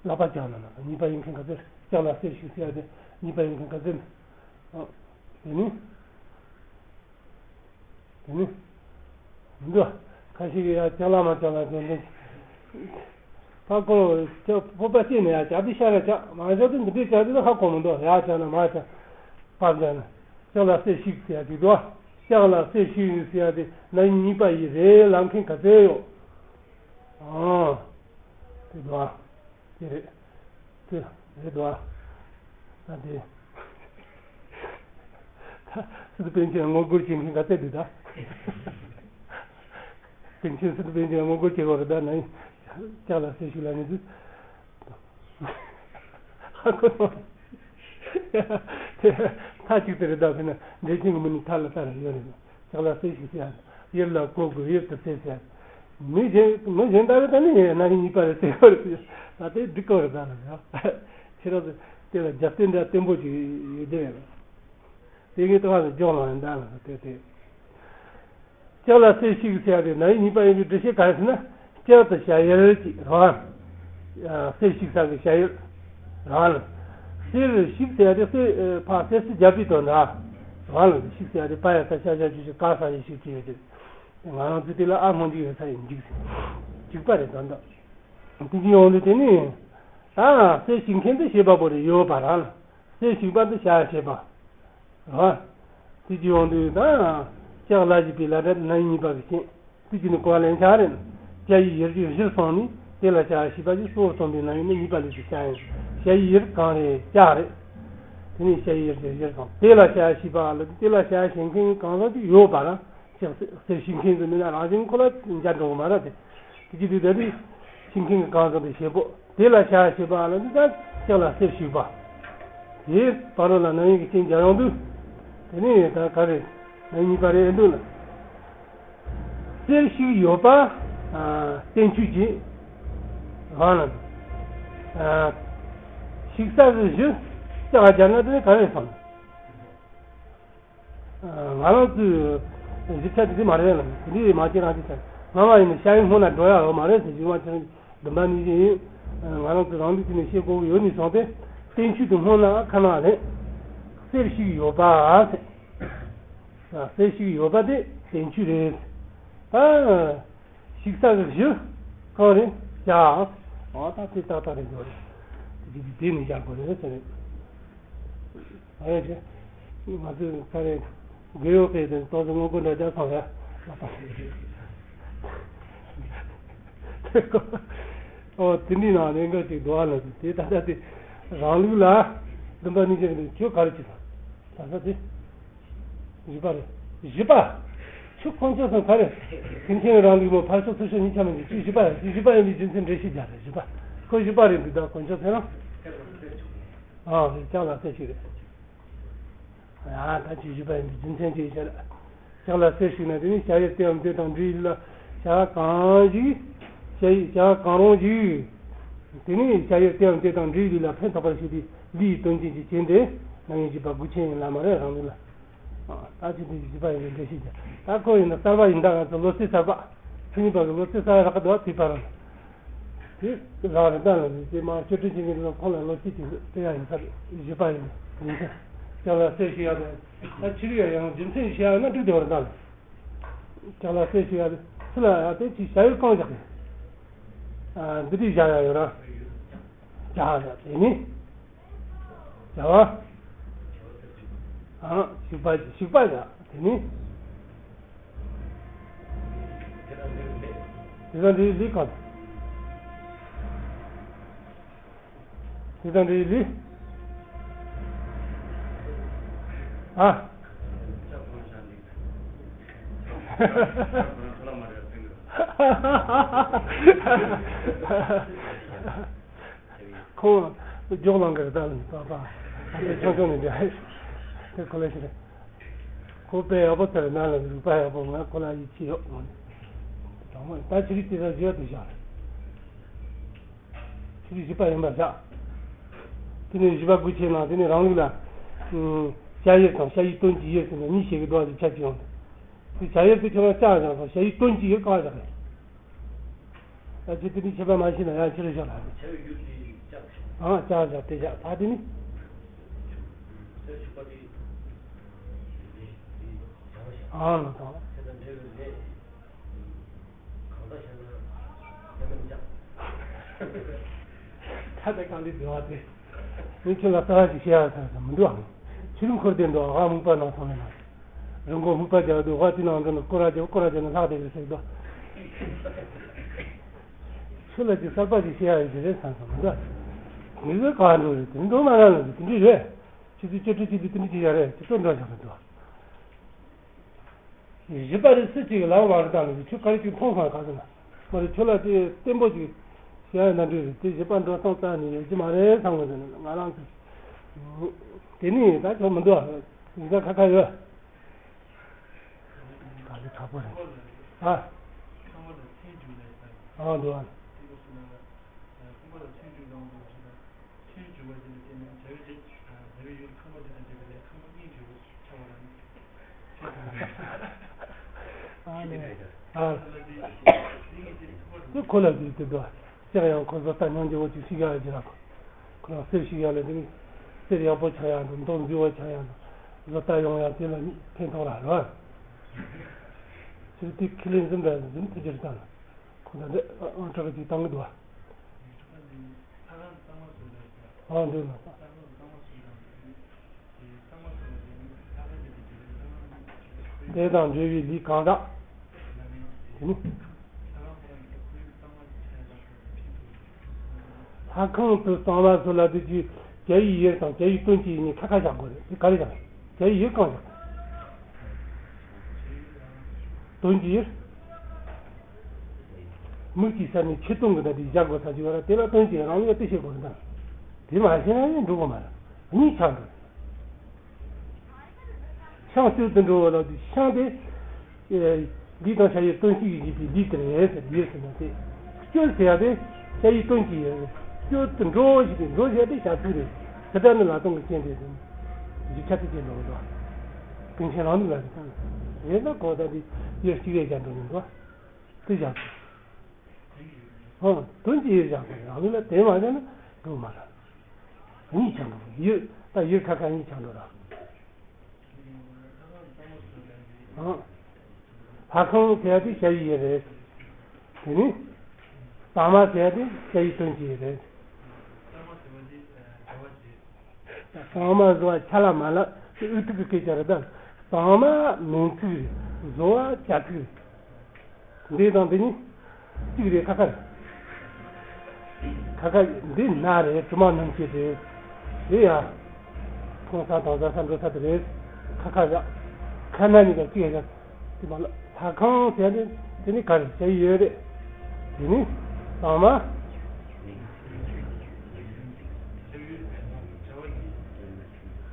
ལག་པ་བརྐྱངས་ན་ལ་གཉིས་པ་ཡིན་མཁན་ག་ཚད། ལྕགས་ལ་གསེར་ཞིག་ཟེར་ཡ་དེ་གཉིས་པ་ཡིན་མཁན་ག་ཚད་འདུག་ཨ། དེ་ནི། དེ་ནི། མི་འདུག་ཁ་ཤས་ཀྱིས་ཡ་ལྕགས་ལ་མ་ལྕགས་ལ་དེ་འདྲ། ཕ་ཁོ་ལྕགས་སྤོབས་པ་སྐྱེས་ནས་ཡ་ལྕགས་དེ་ཤ་ར་ལྕགས་མ་ལྕགས་དེ་འདི་འདྲའི་ལྕགས་དེ་ཧ་གོ་མི་འདུག་ཡ་ལྕགས་ན་མ་ལྕགས། པར་ལྕགས་ན། ལྕགས་ལ་གསེར་ཞིག་ཟེར་ཡ་དེ་འདུག་ལྕགས་ལ་གསེར་ཞིག་ཟེར་ཡ་དེ་ན་ཡིན་གཉིས་པ་ཡིན་རེད་ལབ་མཁན་ག་ཚད་ཡོད། ཨང་། དེ་འདུག་དེ་རེད། དེ་རེད་འདུག་ཨ། ད་དེ། ད་སི་ཏུ་པཎ་ཆེན་ངོ་རྒོལ་བྱེད་མཁན་ག་ཚད་འདུག་ད། པཎ་ཆེན་སི་ཏུ་པཎ་ཆེན་ངོ་རྒོལ་བྱེད་དགོས་རེད་ད་ན་ཡིན། ལྕགས་ལ་གསེར་ཞིག་ལ་ངེས་འདུག་ཧ་གོ་སོང་། དེ་མཐའ་གཅིག་ཏུ་རེད་ད་ཟེར་ན་འགྲེལ་ཆེན་གྱི་མི་ནི་མཐའ་ལ་ལྟ་ར་ཡོད་རེད། ལྕགས་ལ་གསེར་ཞིག་ཟེར་ཡ། གཡུར་ལ་བཀོད་དགོས་གཡུར་དུ་གསེར་ཟེར་ཡ། མི་གཞན་མི་གཞན་ལྟ་བུ་ད་ནི་ན་ཡིན་གཉིས་པ་རེད་ཟེར་གྱི་རེད། ད་དེ་འགྲིག་གི་རེད་ད་ལ་ཡ། ཁྱེད་རང་ཚོ་དེ་ལ་རྒྱབ་རྟེན་འདྲ་བརྟན་པོ་ཅིག་ཡོད་དེ་རེད། དེ་གའི་ལྟ་བ་ལ་སྦྱོང་ལ་ཡིན་ད་ལ་དེ་དེ། ལྕགས་ལ་གསེར་ཞིག་ཟེར་ཡ་དེ་ན་ཡིན་གཉིས་པ་ཡིན་པའི་འགྲེལ་བཤད་ག་རེ་ཟེར་ན། ལྕགས་དང་ཞ་ཡིས་ཀྱི་རང་། གསེར་ཞིག་ས་གི་ཞ་ཡིས་རང་ལ། གསེར་ཞིག་ཟེར་ཡ་དེ་གསེར་ཕ་གསེར་སི་རྒྱབ་པའི་དོན་དག་རང་ལ་ཞིག་ཟེར་ཡ་དེ་པ་ཡ་ས་ཤ་ཞ་ཞུ་ཞིག་ག་ས་ཡི་ཞིག་ཅི་ཡོད་དེ། ང་རང་ཚོ་དེ་ལ་ཨ་སྔོན་འཇིག་ཡོད་ས་ཡིན་འཇིག་ཟེར། འཇིག་པ་རེད་དོན་དག་དེ་གི་ཡོང་དུས་དེ་ནི། ད་གསེར་ཞིག་མཁན་དེ་ཞེས་པ་པོ་རེད་ཡོད་པ་རང་ལ། གསེར་ཞིག་པ་དེ་བྱ་ཞེས་པ། རེད་བ། དེ་གི་ཡོང་དུས་ད། ལྕགས་ལ་ཞེས་པའི་ལ་སྒྲ་དེ་ན་ཡིན་གཉིས་པ་གི་རྐྱེན། དེ་གི་ནི་གོ་བ་ལེན་ཆགས་རེད། ཞ་ཡིས་ཡིར་གྱི་གཞིར་སོང་ནས་དེ་ལ་བྱ་ཞེས་པ་གི་སྲོག་སོང་པའི་ན་ཡིན་ནི་གཉིས་པ་ལས་དེ་བྱ་ཡིན། ཞ་ཡིས་ཡིར་གང་རེད་ལྕགས་རེད། དེ་ནས་ཞ་ཡིས་ཡིར་གྱི་གཞིར་སོང་དེ་ལ་བྱ་ཞེས་པ་ལ་དེ་ལ་བྱ་ཞེས་མཁན་གང་ཟག་ཅིག་ཡོད་པ་རང་། ལྕགས་གསེར་ཞིག་མཁན་ཟེར་མིན་ན་རང་བཞིན་ཁོ་ལ་འཇའ་འགྲོ་གི་མ་རེད་དེ། དེ་ཅི་དུས་ད་དུས་ཞིག་མཁན་གྱི་གང་ཟག་དེ་བྱེད་པོ་དེ་ལ་བྱ་ཞེས་པ་ལ་འདི་ལྟར་ལྕགས་ལ་གསེར་ཞིག་པ། དེའི་བར་རོ་ལ་ན་ཡིན་གྱི་རྐྱེན་རྒྱག་ཡོང་དུས། དེ་ནས་ད་ག་རེ་ན་ཡིན་གཉིས་པ་རེད་ཨེ་འདུག་ལ། གསེར་ཞིག་ཡོད་པ། བསྟན་བཅོས་ཀྱི། རང་ལ། ཞིག་ས་གི་གཞི་ལྕགས་སྦྱར་ན་དེ་ནི་ག་རེ་བསམ། ང་རང་ཚོའི་གཞི་ཆ་དེ་འདི་མ་རེད་ལ་དེ་འདྲའི་མ་བྱེད་རང་བྱེད་ཆ་ང་མ་ཡིན་ན་ཤ་ཡི་སྔོན་ལ་འགྲོ་ཡ་ཡོད་མ་རེད་ཟེར་གཞི་མ་བྱེད་རང་བདུན་པ་ནི་བཞིན་ཡིན། ང་རང་ཚོ་རང་ལུགས་ཀྱི་ནས་བཤད་དགོས་ཀྱི་ཡོད་ནས་བཟུང་སྟེ་བསྟན་བཅོས་དེ་སྔོན་ལ་ཁ་ནང་ལེན། གསེར་ཞིག་ཡོད་པ་ཟེར། གསེར་ཞིག་ཡོད་པ་དེ་བསྟན་བཅོས་རེད། ད་ཞིག་ས་གི་གཞི་གང་རེད་བྱ། ཨ་ད་དེ་ཏག་ཏག་རེད་འགྲོ་རེད། དེ་དེ་དེ་ནས་བཞག་དགོས་རེད་ཟེར་རེད། ཨ་ཡ་ཆེ། ང་ཚོས་ཁ་རེ། རྒས་ཡོལ་སྤེལ་ཏེ་ཏོག་ཙམ་སྔོན་འགོག་འདྲ་རྒྱག་སོང་ཡ། ཨོ་དེ་འདྲའི་ནང་ལས་འགའ་ཅིག་འདུག་ཨ་ལ་དེ་ད་ལྟ་དེ་རང་ལུགས་ལ་བདུན་པ་ནི་ཅིག་ཁྱོད་ག་རེ་བྱེད་ད་ད་ལྟ་དེ། བཞི་པ་རེད། བཞི་པ། ཁྱོད་དཀོན་མཆོག་གསུམ་ག་རེ། སེམས་ཅན་རང་ལུགས་མོ་ཕར་ཕྱོགས་ཚུར་ཕྱོགས་གཉིས་ཆ་མིན་གྱི་ཁྱོད་བཞི་པ་རེད། བཞི་པ་ཡིན་པའི་རྒྱུ་མཚན་འགྲེལ་བཤད་རྒྱག་རེད་བཞི་པ། ཁོ་བཞི་པ་རེད་འདུག་ད་དཀོན་མཆོག་ཚེ་རིང་། ཨ་ལྕགས་ལ་གསེར་ཞིག་རེད། ཡ་ད་ཁྱོད་བཞི་པ་ཡིན་པའི་རྒྱུ་མཚན་ཅི་ཡིན་ཤེས་ན། ལྕགས་ལ་གསེར་ཞིག་ན་དེ་ནི་བྱ་ཡི་དེ་འམ་དེ་དང་འབྲེལ་ཡོད་ལ་བྱ་གང་ཞིག་བྱ་ཡི་བྱ་གང་རུང་ཞིག་དེ་ནི་བྱ་ཡི་དེ་འམ་དེ་དང་འབྲེལ་ཡོད་ལ་ཕན་ཐོགས་པར་བྱེད་པའི་ལུས་ཡི་དོན་ཅན་གྱི་རྐྱེན་དེ་རྣམ་དབྱེ་བཞི་པ་དགུ་ཆེན་ཡིན་ལ་མ་རེད་རང་ལུགས་ལ། ད་ཁྱོད་དེ་བཞི་པ་ཡིན་པའི་འགྲེལ་བཤད་ཀྱང་ད་ཁོ་ཡིན་ན་གསར་པ་ཡིན་ད་ང་ཚོ་ལོ་ཚིགས་གསར་པ། ཆོས་ཉིད་པ་གི་ལོ་ཚིགས་གསར་པ་རག་གི་འདུག་བ་དུས་པ་རང་། རང་རེད་ད་ལ་ནི་དེ་མ་བཅོས་སྒྲིག་བྱེད་མཁན་དེ་ཚོ་ཁོང་ལ་ལོ་གཅིག་ཅིག་སྤྲད་ཡ་ཡིན་ས་རེད། བཞི་པ་ཡིན་ཡིན་ས། ཅང་ལ་གསལ་ཞུ་ཡ་དེ་ད་ཕྱི་རིགས་ཡ་ཡང་རྒྱུ་མཚན་བཤད་ཡ་ན་འགྲིག་དེ་བར་ད་ལ། ཅང་ལ་གསལ་ཞུ་ཡ་དེ་ཚུ་ལ་ཡ་དེ་ཅིག་བྱ་ཡུལ་གང་བཞག་གི། ཨ་འདི་དུས་བཞག་ཡ་ཡོད་ར། བྱ་བཞག་དེ་ནི། བྱ་བ། ཨ་ཞིག་པ་ཞིག་པ་བཞག་དེ་ནི། དེ་དང་འབྲེལ་བའི་ལས་གང་། དེ་དང་འབྲེལ་བའི་ལས། ཨ། ཁོང་རྒྱོགས་ལང་གི་རེད་ད་ལ་ནི་པ་པ། ཨ་དེ་ཆུང་ཆུང་ནས་འདྲ་དེ་ཁོ་ལ་ཞིག་རེད། ཁོ་དཔེ་ཡག་པོ་དེར་ན་ལ་རིག་པ་ཡག་པོ། ང་ཁོ་ལ་ཡིད་ཆེས་ཡོད་མོད། དང་མོ་ད་ཆི་རིགས་དེ་ཚོ་བརྗོད་དུ་བཞག་རེད། ཆི་རིགས་བཞི་པ་ཡིན་པར་བཞག་དེ་ནས་བཞི་པ་དགུ་ཆེ་ན་དེ་ནས་རང་ལུགས་ལ། བྱ་ཡུལ་དང་བྱ་ཡུལ་དོན་གྱི་ཡུལ་ཟེར་ནས་གཉིས་བཤད་ཀྱི་འདུག་ཅེས་ཆ་ཅི་ཡོང་དུ། དེ་བྱ་ཡུལ་དུ་ཁྱོད་རང་བྱ་བཞག་དང་བྱ་ཡུལ་དོན་གྱི་ཡུལ་གང་བཞག་རེད། ད་ཅི་དེ་ནི་ཁྱད་པར་མ་ཤེས་ན་ཡང་ཕྱི་རུ་བཞག་ལ། བྱ་བའི་ཡུལ་དེ་བཞག་ཞིང་། ཨང་བྱ་བཞག་དེ་བཞག་ད་དེ་ནི། ཨང་ལ་དང་། ད་ལྟ་གང་ལས་བདེ་བ་སྟེ། ངས་ཁྱོད་ལ་རྩ་བ་ཞིག་བཤད་ཡ་ཟེར་ཟེར་མི་འདུག་ཨང་། ཆུ་རིན་འཁོར་དེ་འདུག་ཨ་སྨུག་པ་ནང་སོང་ལས་ན། རི་མགོ་སྨུག་པ་རྒྱག་འདུག་ཨ་དེ་ནང་འགྲོ་ན་སྐོར་ར་རྒྱག་སྐོར་ར་རྒྱག་ན་ལྷག་བསྡད་ཀྱི་ཟེར་འདུག་ཁྱོད་ལ་ཅིག་གསར་པ་ཞིག་བཤད་ཡ་ཡོད་ཀྱི་རེད་བསམ་སོང་མི་འདུག་ངེས་ཟེར་ག་འགྲོ་རེད་དེ་འགྲོ་མ་ར་ལ་དེ་འདྲ་རེད། ཆུ་ཚོད་བཅུ་དྲུག་ཅིག་དེ་དེ་འདྲ་ཅིག་ཡ་རེད་ཅིག་སྟོན་འགྲོ་བཞག་གི་འདུག་བཞི་པ་རེད་སུ་གཅིག་ལམ་བར་དང་ནི་ཁྱོད་ག་རེ་གཅིག་མཐོང་སོང་ག་ཟེར་ན། མ་རེད་ཁྱོད་ལ་དེ་བརྟན་པོ་ཅིག་བཤད་ན་འགྲིག་རེད་དེ་བཞི་པ་འགྲོ་སྟངས་རྩ་ནས་ཡོད་ཀྱི་མ་རེད་བསམ་གི་འདུག་ང་རང་ཚོ། དེ་ནི་ད་ཁྱོད་མི་འདུག་ཡིན་ས་ཁ་ཁ་ཡོད། ག་ལེ་དྲག་པོ་རེད། ཨ། ཨ་འདུག་ཨ། ཚུལ་འཇུག་པ་ཞེས་ནས་བྱ་བའི་རྗེས་བྱ་བའི་ཡུལ་ཁམས་པ་དེ་དང་འབྲེལ་བའི་ལས་ཁམས་པ་གཉིས་འབྲེལ་བའི་ཁམས་པ་གཉིས་འབྲེལ་བའི་ཆགས་པ་དང་། ཨ་ནི། ཨ། དེ་ཁོ་ལ་དེ་དེ་འདུག་ཅག་ཡང་ཁོ་བཟོ་ལྟ་སྙིང་རྗེ་བོ་ཅིག་ཤི་ག་ཡ་ཇི་ར་ཁོ། ཁོ་རང་གསེར་ཞིག་ཡ་ལ་དེ་ནི་གསེར་ཡག་པོ་ཆགས་ཡ་དང་མདོག་མཛེས་པོ་ཆགས་ཡ་དང་བཟོ་ལྟ་ཡོང་ཡ་དེ་ལ་ཕན་ཐོགས་ར་ར། ཚུལ་དེ་ཁས་ལེན་འཛིན་པ་འཛིན་ཐུབ་རྒྱུ་རེད་ད། ཁོ་ད་འདྲ་ཨང་གྲངས་ཅིག་བཏང་གི་འདུག་བ། ཨང་འདུག་ན། དེ་དང་འབྲེལ་བའི་ལས་གང་དག་དེ་ནི། ལྷ་ཁང་དུ་གཙང་མ་བཟོ་ལ་དེ་ཀྱི་བྱ་བའི་ཡུལ་དང་བྱ་བའི་དོན་གྱི་ཡུལ་གཉིས་ཁ་ཁ་བཞག་དགོས་རེད། དེ་ག་རེ་བཞག་བྱ་བའི་ཡུལ་གང་བཞག་དོན་གྱི་ཡུལ། མིག་གི་ས་ནས་ཆེ་སྟོང་གི་ད་དེ་བཞག་དགོས་ས་ཅིག་ཡོད་ར་དེ་ལ་དོན་གྱི་རང་ལུགས་དེ་བཤད་དགོས་རེད་ད། དེ་མ་བཤད་ན་ཡང་འགྲོ་གི་མ་རེད། གཉིས་ཆགས་འགྲོ་རེད། ཤིང་སྤྱོད་དུ་འགྲོ་བ་ལ་དེ་ཤིང་དེ། ལུས་དང་བྱ་ཡི་དོན་གཅིག་ཡིན་པའི་ལུས་དེ་རེད་ཟེར་ཡོད་ཟེར་ན་དེ། སྤྱོད་ཟེར་ཡ་དེ་བྱ་ཡི་དོན་གཅིག་ཡིན། སྤྱོད་དུ་འགྲོ་ཞེས་པའི་འགྲོ་ཟེར་ཡ་དེ་བྱ་ཚིག་རེད། དེ་ལྟར་ན་ལ་དོན་གྱི་རྐྱེན་དེ་དང་། འཇིག་ཆ་དེ་ཅན་འགྲོ་བ་དང་། ཀུན་མཁྱེན་རང་ལུགས་ལ་དེ་དང་། ཡོད་ན་གོ་ད་དེ་ཡོད་གཅིག་རེད་ཀྱང་འགྲོ་མི་འདུག་དེ་བཞག་ཨང་། དོན་གྱི་ཡུལ་བཞག་པ་རང་ལུགས་ལ་དེ་མ་བཞག་ན་འགྲོ་མ་ར། གཉིས་ཆགས་འགྲོ་ཡུལ་ད་ཡུལ་ཁ་ཁ་གཉིས་ཆགས་འགྲོ་ར། ཨང་། ལྷ་ཁང་ཟེར་ཡ་དེ་བྱ་བའི་ཡུལ་རེད། དེ་ནི། གཙང་མ་ཟེར་ཡ་དེ་བྱ་བའི་དོན་གྱི་ཡུལ་རེད། གཙང་མ་བཟོ་བ་ཆ་ལ་མ་ལ་དབུ་ཐུག་གི་སྐད་ཆ་རེད་ད། གཙང་མ་མིང་ཚིག་རེད། བཟོ་བ་བྱ་ཚིག་རེད། འདི་དང་འདི་གཉིས་གཅིག་རེད་ཁ་ཁ་རེད། ཁ་ཁ་འདི་ན་རེད་གྲིབ་མ་སྣུམ་སྐྱེས་རེད། དེ་ཡ། མཐོང་ས་དང་ཟ་ས་འགྲོ་ས་དེ་རེད། ཁ་ཁ་རེད། ཁ་ན་གཉིས་ཀ་གཅིག་རེད། དེ་མ་ལ་ལྷ་ཁང་ཟེར་ནས་དེ་ནི་ག་རེ་བྱ་ཡི་ཡོད་རེད། དེ་ནི་གཙང་མ།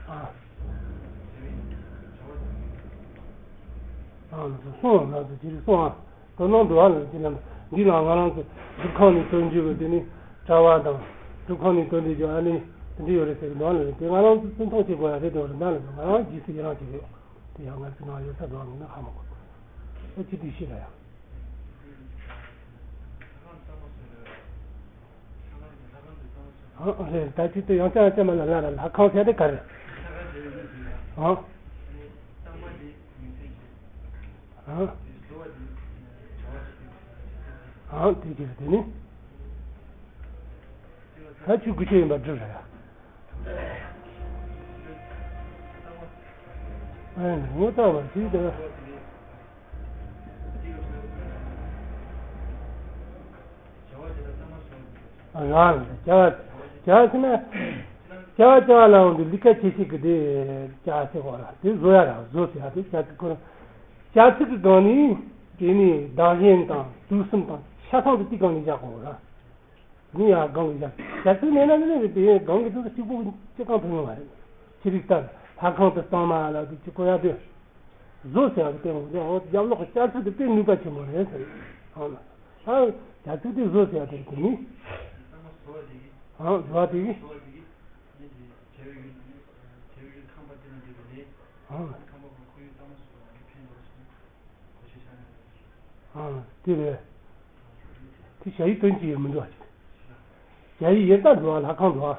ཨ། ཨ་ལགས་སོ་སོང་ལགས་སོ་ཅི་རིགས་སོང་ཨ། དོ་སྣང་འདུག་ཨ་ལགས་ཅི་ལབ་འདི་ལ་ང་རང་ཚོ་སྒྲུབ་ཁང་ནས་སྟོན་རྒྱུ་གི་དེ་ནི་གྲྭ་བ་དང་སྒྲུབ་ཁང་ནས་སྟོན་བསྡད་རྒྱུ་ཨ་ནི་དེ་འདྲ་ཡོད་རེད་ཟེར་གི་འདུག་ཨ་ལགས་དེ་ང་རང་ཚོ་སུན་ཐོག་བྱེད་དགོས་ཡ་རེད་འདུག་རེད་ན་ལགས་ང་རང་རྗེས་སུ་ཡི་རང་བྱེད་གི་ཡོད་དེ་ཡང་ང་ཚོ་ནང་ཡོད་ས་འདུག་ཨ་མིན་ན་ཧ་མ་གོ་ཨ་ཅི་དེ་ཤེས་ལ་ཡང་། ཨང་། རེད། ད་ཅི་སྟེ་ཡང་བསྐྱར་བསྐྱར་མ་ལ་ལ་ལ་ལྷ་ཁང་ཟེར་དེ་ག་རེ། ཨང་། ཨང་། ཨང་། དེ་ཅི་རེད་དེ་ནི། ད་ཆུ་དགུ་ཆེ་ཡིན་པ་འགྲུབ་རེད། ཨེ། ངོ་ཚ་བ་ཞིག་དང་། རང་བྱ་བ་བྱ་བ་ཟེར་ན། བྱ་བ་བྱ་བ་ལ་འོང་དུས་ལི་ཀ་ཆེ་ཤེས་ཀྱི་དེ་བྱ་ཟེར་བ་ལ་དེ་བཟོ་ཡ་ར་བཟོ་ཟེར་ཡ་དེ་བྱ་ཚིག་ཁོ་རང་། བྱ་ཚིག་གི་སྒང་ནས་དེ་ནས་བདག་གཞན་དང་དུས་གསུམ་དང་ཆ་ཚང་དུ་དེ་སྒང་ནས་བཞག་དགོས་ར། དེ་ནས་ཡང་སྒང་གི་བཞག་བྱ་ཚིག་མེད་ན་ནི་དེ་སྒང་གི་དུས་སུ་གཅིག་པུ་གཅིག་གང་ཕན་ཡོང་བ་རེད། ཅི་རིགས་ལྟར་ལྷ་ཁང་དུ་གཙང་མ་ལ་དེ་གཅིག་གོ་ཡ་དེ། བཟོ་ཟེར་བ་དེ་སྟེང་འོ་རྒྱབ་ལོགས་ཀྱི་བྱ་ཚིག་དེ་དཔེ་ནུས་པ་ཆེན་པོ་རེད་ཟེར། ཨང་། ཨང་། བྱ་ཚིག་དེ་བཟོ་ཟེར་བ་དེ་དེ་ནི། ཨང་། བཟོ་བ་དེ་གི། ཨང་། ཨང་། དེ་རེད། དེ་བྱ་ཡུལ་དོན་གྱི་ཡུལ་མི་འདུག་བ། བྱ་ཡུལ་ཡིན་ད་འགྲོ་བ་ལྷ་ཁང་འགྲོ་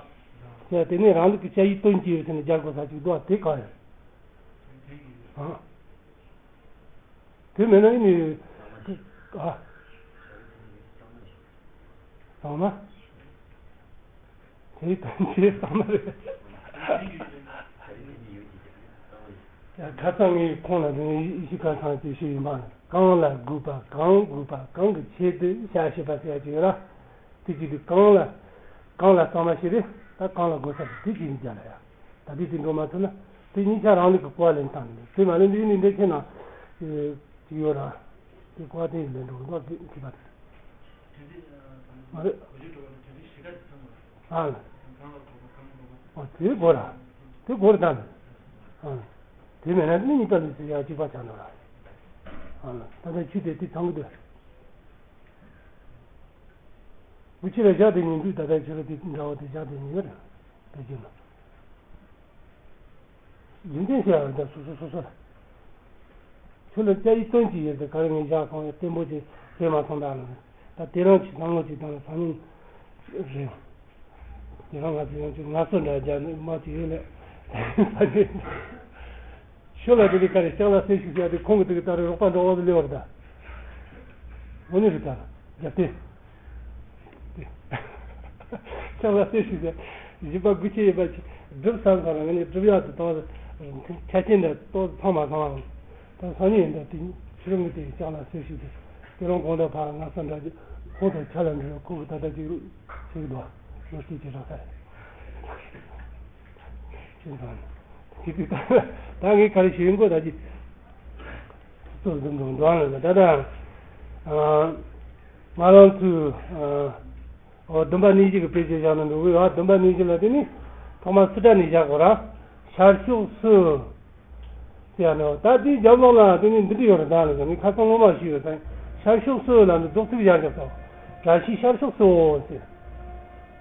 བ། བྱ་དེ་ནས་རང་ལུགས་ཀྱི་བྱ་ཡུལ་དོན་གྱི་ཡུལ་ཟེར་ནས་སྦྱར་དགོས་ས་ཅིག་འདུག་བ་དེ་གང་ཡིན། ཨང་། དེ་མེད་ན་ཨེ་ནི། ཨ། གཙང་མ། དེའི་དོན་ཆེ་གཙང་མ་རེད། ཁ་སང་ངས་ཁོང་ལ་ཡི་ཤུ་ཀ་ཚང་ཅེས་ཞུས་ཡིན་པ། གང་ལ་དགོས་པ་གང་དགོས་པ་གང་གི་ཆེད་དུ་བྱ་ཞེས་པ་ཟེར་ཡ་ཅིག་ཡོད་ར། དེ་ཅིག་དུས་གང་ལ། གང་ལ་གཙང་མ་ཞིག་རེད། ད་གང་ལ་དགོས་ས་རེད་དེ་ཅིག་ཡིན་རྒྱ་ལ་ཡ། ད་དེ་དེ་འགྲོ་མ་ཐུབ་ན་དེ་གཉིས་ཆ་རང་ལུགས་ཀྱི་གོ་བ་ལེན་སྟངས་ནི་དེ་མ་ལེན་དུས་ནི་འདི་ཁྱེད་ན་ཅིག་ཡོད་ར། དེ་གོ་བ་དེ་ལེན་འགྲོ་འདུག་དེ་ཁྱད་པར་མ་རེད། ཨ་ལ། ཨ་དེ་གོ་ར། དེ་གོ་ར་ད་ནི། ཨ་དེ་མེད་ན་ནི་གཉིས་པ་ལུས་སུ་ཡ་གཅིག་པ་ཆགས་འགྲོ་ར། ཨ་ལ་ད་ལྟ་ཆུ་དེ་དེ་ཚང་གི་འདུག་མི་ཁྱེད་ལ་བཞག་དེ་ཉིན་དུས་ད་ལྟ་ཁྱོད་ར་དེ་འདྲ་བོ་དེ་བཞག་དེ་ཉིན་ཡོད་རེད། ཕལ་ཆེར་ལ། རྒྱུ་མཚན་ཤེས་ཡ་ད་སོ་སོ་སོ་སོ་ལ། ཁྱོད་ལ་སྐྱ་ཡི་སྟོན་གྱི་ཡོད་དེ་ག་རེ་ངས་བཞག་སོང་ཡ་བརྟན་པོ་ཅིག་བྱས་མ་སོང་ད་ལ། ད་དེ་རང་གི་བསམ་བློ་ཅིག་དང་སང་ཉིན་རེད། དེ་རང་ང་ཚོ་ཡང་ཅིག་ངལ་གསོ་འདྲ་རྒྱག་ནས་མ་ཅིག་ཡོད་ལས། ཤོ་ལ་དེ་ནི་ག་རེ་ལྕགས་ལ་གསོན་ཤིག་ཟེར་ཡ་དེ་ཁོང་གི་དེ་གི་ལྟར་རོགས་པ་འགྲོ་འོག་ཏུ་སླེབས་པ་རེད་ད། དངོས་གནས་རེད་ད། རྒྱབ་རྟེན། ལྕགས་ལ་གསོན་ཤིག་ཟེར། བཞི་པ་དགུ་ཆེ་ཡིན་པ་ཅིག་སྒྲུབ་བསམ་སོང་ར་ངས་ནི་སྒྲུབ་ཡག་དུ་གཏོང་ཆ་རྐྱེན་འདི་གཏོང་ཚང་མ་ཚང་བ། ད་སང་ཉིན་ཡིན་ད་དེ་ཕྱི་རོལ་མི་དེ་ལྕགས་ལ་གསོན་ཤིག་ཟེར། དེ་རང་གོང་ད་ཕར་ང་ས་འདྲ་ཅིག་ཁོང་དང་ཆ་ལ་འགྲོ་ཁོང་གི་ད་ལྟ་ཅིག་ཟེར་གི་འདུག་ལོ་སྟེ་ཅི་རག་ས་ཡ། ཅི་འདྲ། ཅི་ད་ད་ངས་ག་རེ་ཞུ་ཡིན་གོ་ད་ཅི། གཙོ་འཛིན་འགྲོ་འགྲོ་ལ་ད་ད། ང་རང་ཚོས་ཨོ་བདུན་པ་ནས་བཞི་གི་དཔེ་ཆ་བཞག་ན་འགྲོ་གི་ཡོད། བདུན་པ་ནས་བཞི་ལ་དེ་ནི་ཐོག་མ་སུ་དྲ་ནས་བཞག་གོ་ར། ཤར་ཕྱོགས་སུ། ཟེར་ཡ་ནི་ད་དེའི་རྒྱབ་ལོགས་ལ་དེ་ནི་འདི་འདྲ་ཡོད་རེད་ད་ལ་ཟེར་ནས་ཁ་སང་སྔོན་མ་ཞུས་ཡོད་ཙང་ཤར་ཕྱོགས་སུ་ལ་ནི་རྫོགས་ཚིག་བཞག་རྒྱབ་དང་། བཀྲ་ཤིས་ཤར་ཕྱོགས་སུའོ་ཟེར།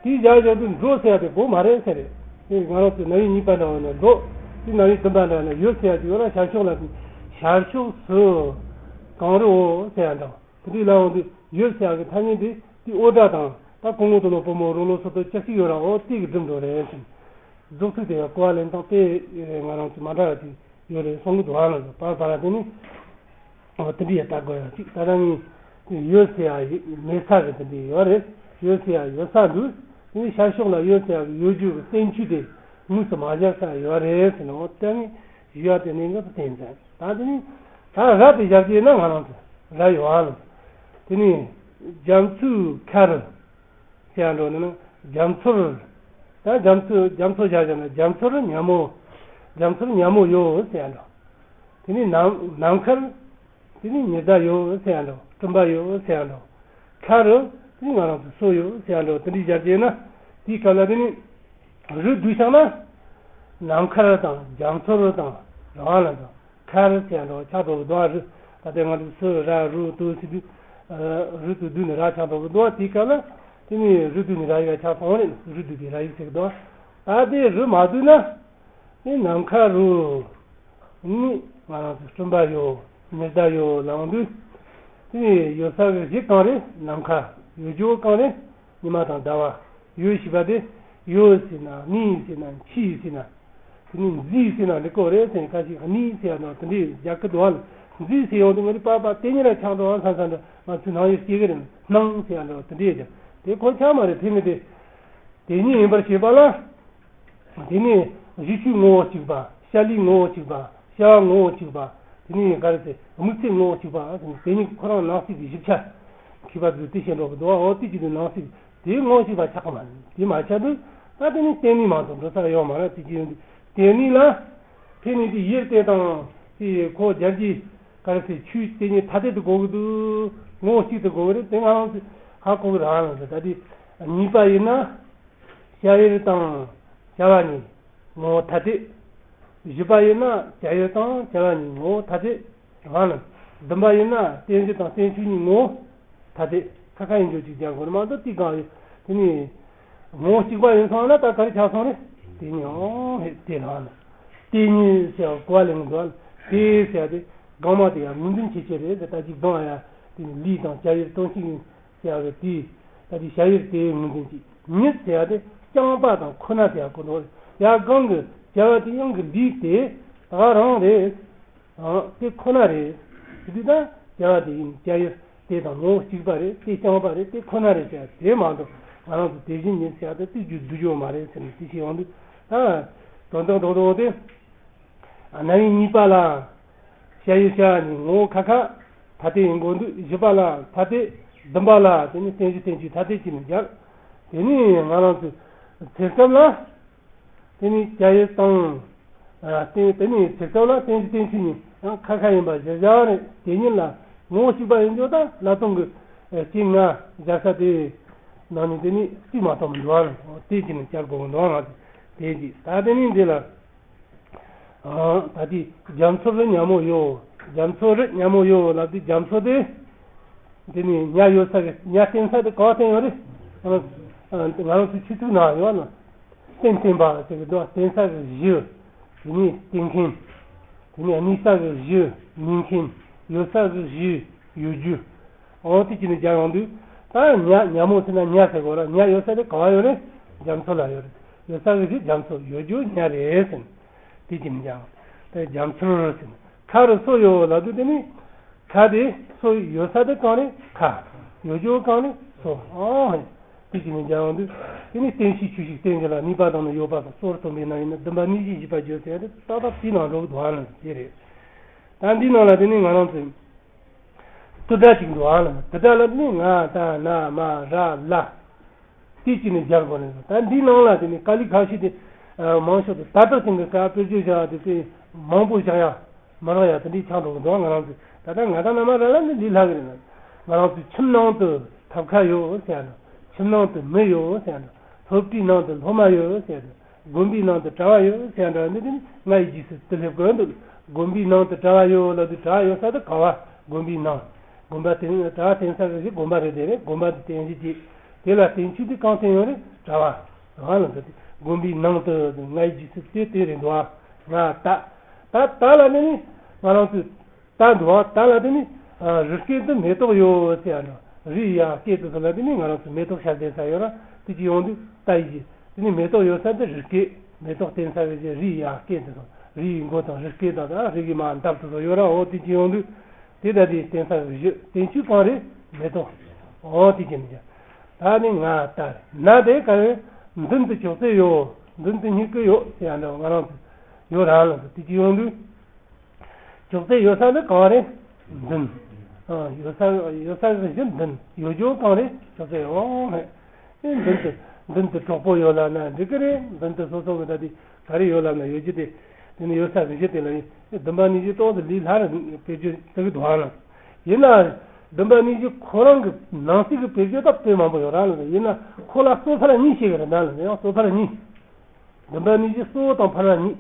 དེའི་བཞག་རྒྱབ་དུ་འགྲོ་ཟེར་ཡ་དེ་དགོས་མ་རེད་ཟེར་རེད། དེ་ང་རང་ཚོའི་ན་ཡི་གཉིས་པ་འདྲ་བ་ནི་འགྲོ། དེ་ན་ཡི་བདུན་པ་འདྲ་བ་ནི་ཡོད་ཟེར་ཡ་དེ་ཡོད་ན་ཤར་ཕྱོགས་ལ་དེ་ཤར་ཕྱོགས་སུ་གངས་རི་འོ་ཟེར་ཡ་འདྲ་བ། དེ་འདྲའི་ལ་འོང་དུས་ཡོད་ཟེར་ཡག་གི་ཐ་སྙད་འདི་དེ་ཨོ་སྒྲ་དང་ད་སྐུ་ངོ་དུ་ལོ་བུ་མོ་རོ་ལོ་སོ་སོ་ཅག་ཅིག་ཡོད་ར་ཨོ་དེ་གི་སྒྲུབ་འགྲོ་རེད་ཟེར། རྫོགས་ཚིག་དེ་ཡང་གོ་བ་ལེན་སྟངས་དེ་ང་རང་ཚོ་མ་འདྲ་བ་ཅིག་ཡོད་རེད་གསུང་གི་འདུག་ཨ་ལ་བར་བར་དེ་ནི་ཨོ་དེ་འདྲའི་ཡང་ལྟ་དགོས་ཡག་ཅིག་ད་ལྟ་ནི་ཡོད་ཟེར་ཡག་མེད་ས་གི་དེ་འདྲའི་ཡོད་རེད། ཡོད་ཟེར་ཡག་ཡོད་ས་འདུག་དེ་ནི་ཤར་ཕྱོགས་ལ་ཡོད་ཟེར་ཡག་གི་ཡོད་རྒྱུ་གི་བསྟན་བཅོས་དེ་དངོས་སུ་མ་བཞག་ས་ཡོད་རེད་ཟེར་ནས་ཨོ་དེ་ནི་ཡོད་དེ་ནི་ང་ཚོ་བསྟན་ཙང་། ད་དེ་ནི་ད་ར་དེ་བཞག་རྗེས་ན་ང་རང་ཚོ་ར་ཡོད་ཨ་ལ། དེ་ནི་རྒྱ་མཚོའི་ཁ་རུ་ཟེར་ཡ་འགྲོ་ནི་ན་རྒྱ་མཚོར། ད་རྒྱ་མཚོ་རྒྱ་མཚོ་བཞག་བཞག་ན་རྒྱ་མཚོར་ཉ་མོ། རྒྱ་མཚོར་ཉ་མོ་ཡོད་ཟེར་ཡ་འགྲོ། དེ་ནི་ནམ་ནམ་མཁར། དེ་ནི་ཉི་ཟླ་ཡོད་ཟེར་ཡ་འགྲོ། སྤྲིན་པ་ཡོད་ཟེར་ཡ་འགྲོ། ཁ་རུ་དེ་ནི་ང་རང་ཚོ་སོ་ཡོད་ཟེར་ཡ་འགྲོ། དེ་འདྲའི་བཞག་རྗེས་ན་དེའི་སྐབས་ལ་དེ་ནི་རི་བསྡུས་བཞག་ན་ནམ་མཁར་དང་རྒྱ་མཚོར་དང་རང་ལ་དང་། ཁར་ཟེར་ཡ་འདྲ་བ་ཆགས་འགྲོ་གི་འདུག་ཨ་རི། ད་ལྟའི་ང་ཚོ་སུ་ར་རུ་ཏུ་ཟེར་དུས། རུ་ཏུ་བསྡུས་ནས་ར་ཆགས་འགྲོ་གི་འདུག་དེའི་སྐབས་ལ་དེ་ནི་རུ་བསྡུས་ནས་ར་ཡིག་ཆགས་སོང་རེད། རུ་བསྡུས་པའི་ར་ཡིག་ཟེར་གི་འདུག་ད་དེ་རུ་མ་བསྡུས་ན་དེ་ནམ་མཁའ་རུ་ནི་ང་རང་ཚོ་སྤྲིན་པ་ཡོད། ཉི་ཟླ་ཡོད་ལབ་དུས་དེ་ནི་ཡོད་ས་གི་གཞི་གང་རེད། ནམ་མཁའ། ཡོད་རྒྱུ་གང་རེད། ཉི་མ་དང་ཟླ་བ། ཡོད་ཞེས་པ་དེ་ ཡོད་ཟེར་ན་གནས་ཟེར་ན་མཆིས་ཟེར་ན། དེ་ནས་མཛེས་ཟེར་ན་འགྲིག་གི་རེད་ཟེར། ཁ་ཅིག་གནས་ཟེར་ཡ་ནོ་དེ་འདྲའི་རྒྱ་སྐད་འདུག་བ། མཛེས་ཟེར་ཡོང་དུས་ང་ཚོ་པ་པ་དེ་ཉིད་ལ་ཆགས་འགྲོ་བ་ས་ས་འདྲ་ང་ཚོའི་ནང་ཡོད་སྐྱེ་གི་རེད། སྣང་ཟེར་ཡ་འདྲ་དེ་འདྲའི་རེད། དེ་ཁོ་ཆགས་མ་རེད། དེ་ནི་དེ་དེ་ཉིད་ཡིན་པར་བྱེད་པ་ལ། དེ་ནས་གཞི་ཆོས་ངོ་བོ་གཅིག་པ། ཤ་ལུས་ངོ་བོ་གཅིག་པ། བྱ་བ་ངོ་བོ་གཅིག་པ། དེ་ནས་ག་རེ་ཟེར་དམིགས་བསལ་ངོ་བོ་གཅིག་པ། དེ་ཉིད་ཁོ་རང་སྣང་སྲིད་ཀྱི་བཞི་ཆ། མཁས་པ་ཚོས་དེ་བཤད་འགྲོ་གི་འདུག་འོ་དེ་གཅིག་ཏུ་སྣང་སྲིད་དེ་ངོ་བོ་གཅིག་པ་ཆགས་ཀྱི་མ་རེད། དེ་མ་ཆགས་དུས་ད་དེ་ནི་རྟེན་གནས་མ་གཏོགས་འགྲོ་ས་ཡོད་མ་རེད། དེ་གཅིག་ཡོད་དུས་རྟེན་གནས་ལ་ཕན་ནུས་དེ་ཡུལ་དེ་དང་དེ་ཁོ་སྦྱར་གྱི་ག་རེ་ཟེར་ཆོས་དེ་ཉིད་ཐ་དད་དུ་གོ་གི་འདུག་ངོ་བོ་གཅིག་ཏུ་གོ་གི་རེད། དེ་ང་རང་ཚོས་ཧ་གོ་གི་རང་རེད། ད་དེ་གཉིས་པ་ཡིན་ན། བྱ་ཡུལ་དང་བྱ་བ་གཉིས་ངོ་བོ་ཐ་དད། བཞི་པ་ཡིན་ན་བྱ་ཡུལ་དང་བྱ་བ་གཉིས་ངོ་བོ་ཐ་དད་རང་ལ། བདུན་པ་ཡིན་ན་རྟེན་གཞི་དང་རྟེན་ཆོས་གཉིས་ངོ་བོ་ཐ་དད། ཁ་ཁ་ཡིན་འཇོག་ཅིག་རྒྱག་དགོས་རེད་མ་གཏོགས་དེ་གང་ཡོད་དེ་ནི་ངོ་བོ་གཅིག་པ་ཡིན་སོང་ན་ད་ག་རེ་ཆགས་སོང་རེད། དེ་ནི་ཨོ་ཧེ་དེ་རང་ལ། དེ་ཉིད་ཟེར་བ་གོ་བ་ལེན་དགོས། དེ་ཟེར་དེ་གང་མ་དེ་ཡང་ངོས་འཛིན་བྱེད་ཆེད་རེད་ཟེར། ད་ཅིག་གང་ཡང་དེ་ནི་ལུས་དང་བྱ་ཡུལ་དོན་གཅིག་ཡིན། ཟེར་བ་གི་དེ་ད་དེ་བྱ་ཡུལ་དེ་ངོས་འཛིན་གྱི་ཉིད་ཟེར་བ་དེ་རྐྱང་པ་དང་ཁོ་ན་ཟེར་བ་ཁོ་ནོ། ཡ་གང་གི་བྱ་བ་དེ་ཡང་གི་ལུས་དེ་ད་རང་རེད། ཨང་དེ་ཁོ་ན་རེད། དེ་དུས་ད་བྱ་བ་དེ་ཡིན་བྱ་ཡུལ་དེ་དང་ངོ་བོ་གཅིག་པ་རེད། དེ་རྐྱང་པ་རེད། དེ་ཁོ་ན་རེད་ཟེར་བ་དེ་མ་གཏོགས་ང་རང་ཚོ་དེ་བཞིན་ཉིད་ཟེར་བ་དེ་དུས་རྒྱུ་བསྡུ་རྒྱུ་མ་རེད་ཟེར་ནས་དེ་བྱས་ཡོང་དུས་ད་དོན་དག་རྡོག་རྡོག་དེ། རྣམ་དབྱེ་གཉིས་པ་ལ། བྱ་ཡུལ་བྱ་བ་གཉིས་ངོ་བོ་ཁ་ཁ་ཐ་དད་ཡིན་དགོས་འདུག་བཞི་པ་ལ་ཐ་དད། བདུན་པ་ལ་དེ་ནི་རྟེན་གཞི་རྟེན་ཆོས་ཐ་དད་ཅེས་ནི་སྦྱར། དེ་ནི་ང་རང་ཚོའི་ཚེ་སྐབས་ལ། དེ་ནི་བྱ་ཡུལ་དང་། ཨ་རྟེན་དེ་ནི་ཚེ་སྐབས་ལ་རྟེན་གཞི་རྟེན་ཆོས་གཉིས་ཡང་ཁ་ཁ་ཡིན་པ་བཞག་བཞག་རེད། དེ་ཉིད་ལ་ངོ་བོ་གཅིག་པ་ཡིན་ཆོག་ད་ལ་དོན་གྱི་རྐྱེན་ང་སྦྱར་ས་དེ་ནང་ནས་དེ་ནི་གཅིག་མ་གཏོགས་མི་འདུག་ཨ། དེ་ཅེས་ནི་སྦྱར་དགོས་འདུག་ཨ། དེ་ཅིག་ད་དེ་ནི་འདི་ལ། ཨ་ད་དེ་རྒྱ་མཚོ་རི་ཉ་མོ་ཡོད། རྒྱ་མཚོ་རི་ཉ་མོ་ཡོད་ལབ་དུས་རྒྱ་མཚོ་དེ། དེ་ནི་ཉ་ཡོད་ས་གི་ཉ་བསྟེན་ས་དེ་ག་བ་བསྟེན་ཡོད་རེད། ང་རང་ང་རང་ཚོའི་ཆོས་ཚུལ་ནང་ཡོད་ན། བསྟེན་བསྟེན་པ་ཟེར་གི་འདུག་བསྟེན་ས་གི་གཞི། དེ་ནི་བསྟེན་མཁན། དེ་ནི་གནས་ས་གི་གཞི་གནས་མཁན། ཡོད་ས་གི་གཞི་ཡོད་རྒྱུ། འོ་དེ་ཅི་ནས་སྦྱར་ཡོང་དུས། ད་ཉ་ཉ་མོ་ཟེར་ན་ཉ་ཟེར་དགོས་ར། ཉ་ཡོད་ས་དེ་ག་བ་ཡོད་རེད། རྒྱ་མཚོ་ལ་ཡོད་རེད། ཡོད་ས་གི་གཞི་རྒྱ་མཚོ་ཡོད་རྒྱུ་ཉ་རེད་ཟེར། དེ་ཅི་ནས་སྦྱར་ཡོང་། དེ་རྒྱ་མཚོར་ཟེར་ན་ཁ་རུ་སོ་ཡོད་ལབ་དུས་དེ་ནི། ཁ་དེ་སོ་ཡོད་ས་དེ་གང་རེད། ཁ། ཡོད་རྒྱུ་གང་རེད། སོ། ཨོ། དེ་ཅི་ནས་སྦྱར་ཡོང་དུས། དེ་ནི་རྟེན་གཞི་ཆོས་ཤིག་རྟེན་གཞི་ལ་གནས་པ་དང་ནི་ཡོད་པ་དང་སོར་ཐོན་པའི་ནང་ཡིན་ན་བདུན་པ་གནས་གཞི་བཞི་པ་བརྗོད་ཟེར་ཏེ་ཏག་ཏག་དེའི་ནང་འགྲོ་གི་འདུག་ཨ་ལ་དེ་རེད། ད་འདིའི་ནང་ལ་དེ་ནི་ང་རང་ཚོས་དུ་སྒྲ་ཅིག་འདུག་ཨ་ལ། དུ་སྒྲ་ལ་དེ་ནི་ང་ད་ན་མ་ར་ལ། དེ་ཅི་ནས་སྦྱར་དགོས་ནས་ད་འདིའི་ནང་ལ་དེ་ནི་ཀཱ་ལི་ཁ་ཤས་དེ་མང་ཤོས་དེ་ད་ལྟ་ཅན་གྱི་ཀ་དཔེར་བརྗོད་བྱ་བ་དེ་དཔེ་མང་པོ་བཞག་ཡ། མི་རག་ཡ་དེ་འདྲའི་ཆགས་འགྲོ་གི་འདུག་ང་རང་ཚོས་ད་ལྟ་ང་ད་ན་མ་ར་ལ་ནི་ལས་སླ་གི་རེད་ན། ང་རང་ཚོའི་ཁྱིམ་ནང་དུ་ཐབ་ཁ་ཡོད་ཟེར་ཡ་འདྲ། ཁྱིམ་ནང་དུ་མི་ཡོད་ཟེར་ཡ་འདྲ། སློབ་གྲྭའི་ནང་དུ་སློབ་མ་ཡོད་ཟེར་ཡ་འདྲ། དགོན་པའི་ནང་དུ་གྲྭ་བ་ཡོད་ཟེར་ཡ་འདྲ་ནི་དེ་ནི་ང་ཡི་རྗེས་སུ་དུ་སླེབས་དགོས་འདུག་དགོན་པའི་ནང་དུ་གྲྭ་བ་ཡོད་ལབ་དུས་གྲྭ་བ་ཡོད་ས་དེ་ག་བ། དགོན་པའི་ནང་། དགོན་པ་དེ་ནི་གྲྭ་བ་བསྟེན་ས་གི་གཞི་དགོན་པ་རེད། དེ་རེད། དགོན་པ་དེ་རྟེན་གཞི་བྱས། དེ་ལ་རྟེན་ཆོས་དེ་གང་བསྟེན་ཡོད་རེད། གྲྭ་བ། རང་ལ་འདི་དགོན་པའི་ནང་དུ་ང་ཡི་རྗེས་སུ་དེ་དེ་རེད་འདུག་ང་ད་ད་ད་ལ་ནི་ནི་ང་རང་ཚོས། ད་འདུག་ད་ལ་དེ་ནི་རི་སྐེད་དུ་མེ་ཏོག་ཡོད་ཟེར་ཡ་འདྲ། རི་ཡི་ཡ་སྐེད་དུ་སོང་ལ་དེ་ནི་ང་རང་ཚོ་མེ་ཏོག་ཤར་བསྡད་ས་ཡོད་ར། དེ་ཅི་ཡོང་དུས་ད་ཡི་གེ་དེ་ནི་མེ་ཏོག་ཡོད་ས་དེ་རི་སྐེད། མེ་ཏོག་བསྟེན་ས་གི་གཞི་རི་ཡི་ཡ་སྐེད་དུ་སོང་། རི་ཡི་མགོ་དང་རི་སྐེད་དང་ད་རི་གི་མ་འདབས་དུ་སོང་ཡོད་ར། འོ་དེ་ཅི་ཡོང་དུས་དེ་ད་དེ་བསྟེན་ས་གི་གཞི་རྟེན་ཆོས་གང་རེད། མེ་ཏོག་འོ་དེ་ཅི་ནི་ཡ། ད་ནི་ང་ད་ན་དེ་ག་རེ། མདུན་དུ་ཅོག་ཙེ་ཡོད། མདུན་དུ་སྨྱུ་གུ་ཡོད་ཟེར་ཡ་འདྲ་ང་རང་ཚོ་ཡོད་ར་ལ་དེ་ཅི་ཡོང་དུས། ཅོག་ཙེ་ཡོད་ས་ནི་གང་རེད། མདུན། ཨ་ཡོད་ས་ཡོད་ས་གི་གཞི་མདུན། ཡོད་རྒྱུ་གང་རེད། ཅོག་ཙེ་ཡོད་རེད། ཨེ་མདུན་དུ་མདུན་དུ་གྲོགས་པོ་ཡོད་ལབ་ན་འགྲིག་གི་རེད། མདུན་དུ་སོ་སོ་གི་ད་དེ་ག་རེ་ཡོད་ལབ་ན་ཡོད་རྒྱུ་དེ། དེ་ནི་ཡོད་ས་གི་གཞི་དེ་ལ་ཡིན། བདུན་པ་གནས་གཞི་ཏོག་ཙམ་ལས་སླ་རུ་དཔེ་བརྗོད་བྱེད་ཀྱི་འདུག་ཨ་ལ། ཡིན་ན། བདུན་པ་གནས་གཞི་ཁོ་རང་གི་ནང་གསེས་ཀྱི་དཔེ་བརྗོད་ད་དཔེ་མང་པོ་ཡོད་ར་ལ། ཡིན་ན་ཁོ་ལ་གཙོ་ཕལ་གཉིས་ཤེས་ཀྱི་རེད་ན་ལ། ཡང་གཙོ་ཕལ་གཉིས། བདུན་པ་གནས་གཞི་གཙོ་བོ་དང་ཕལ་བ་གཉིས།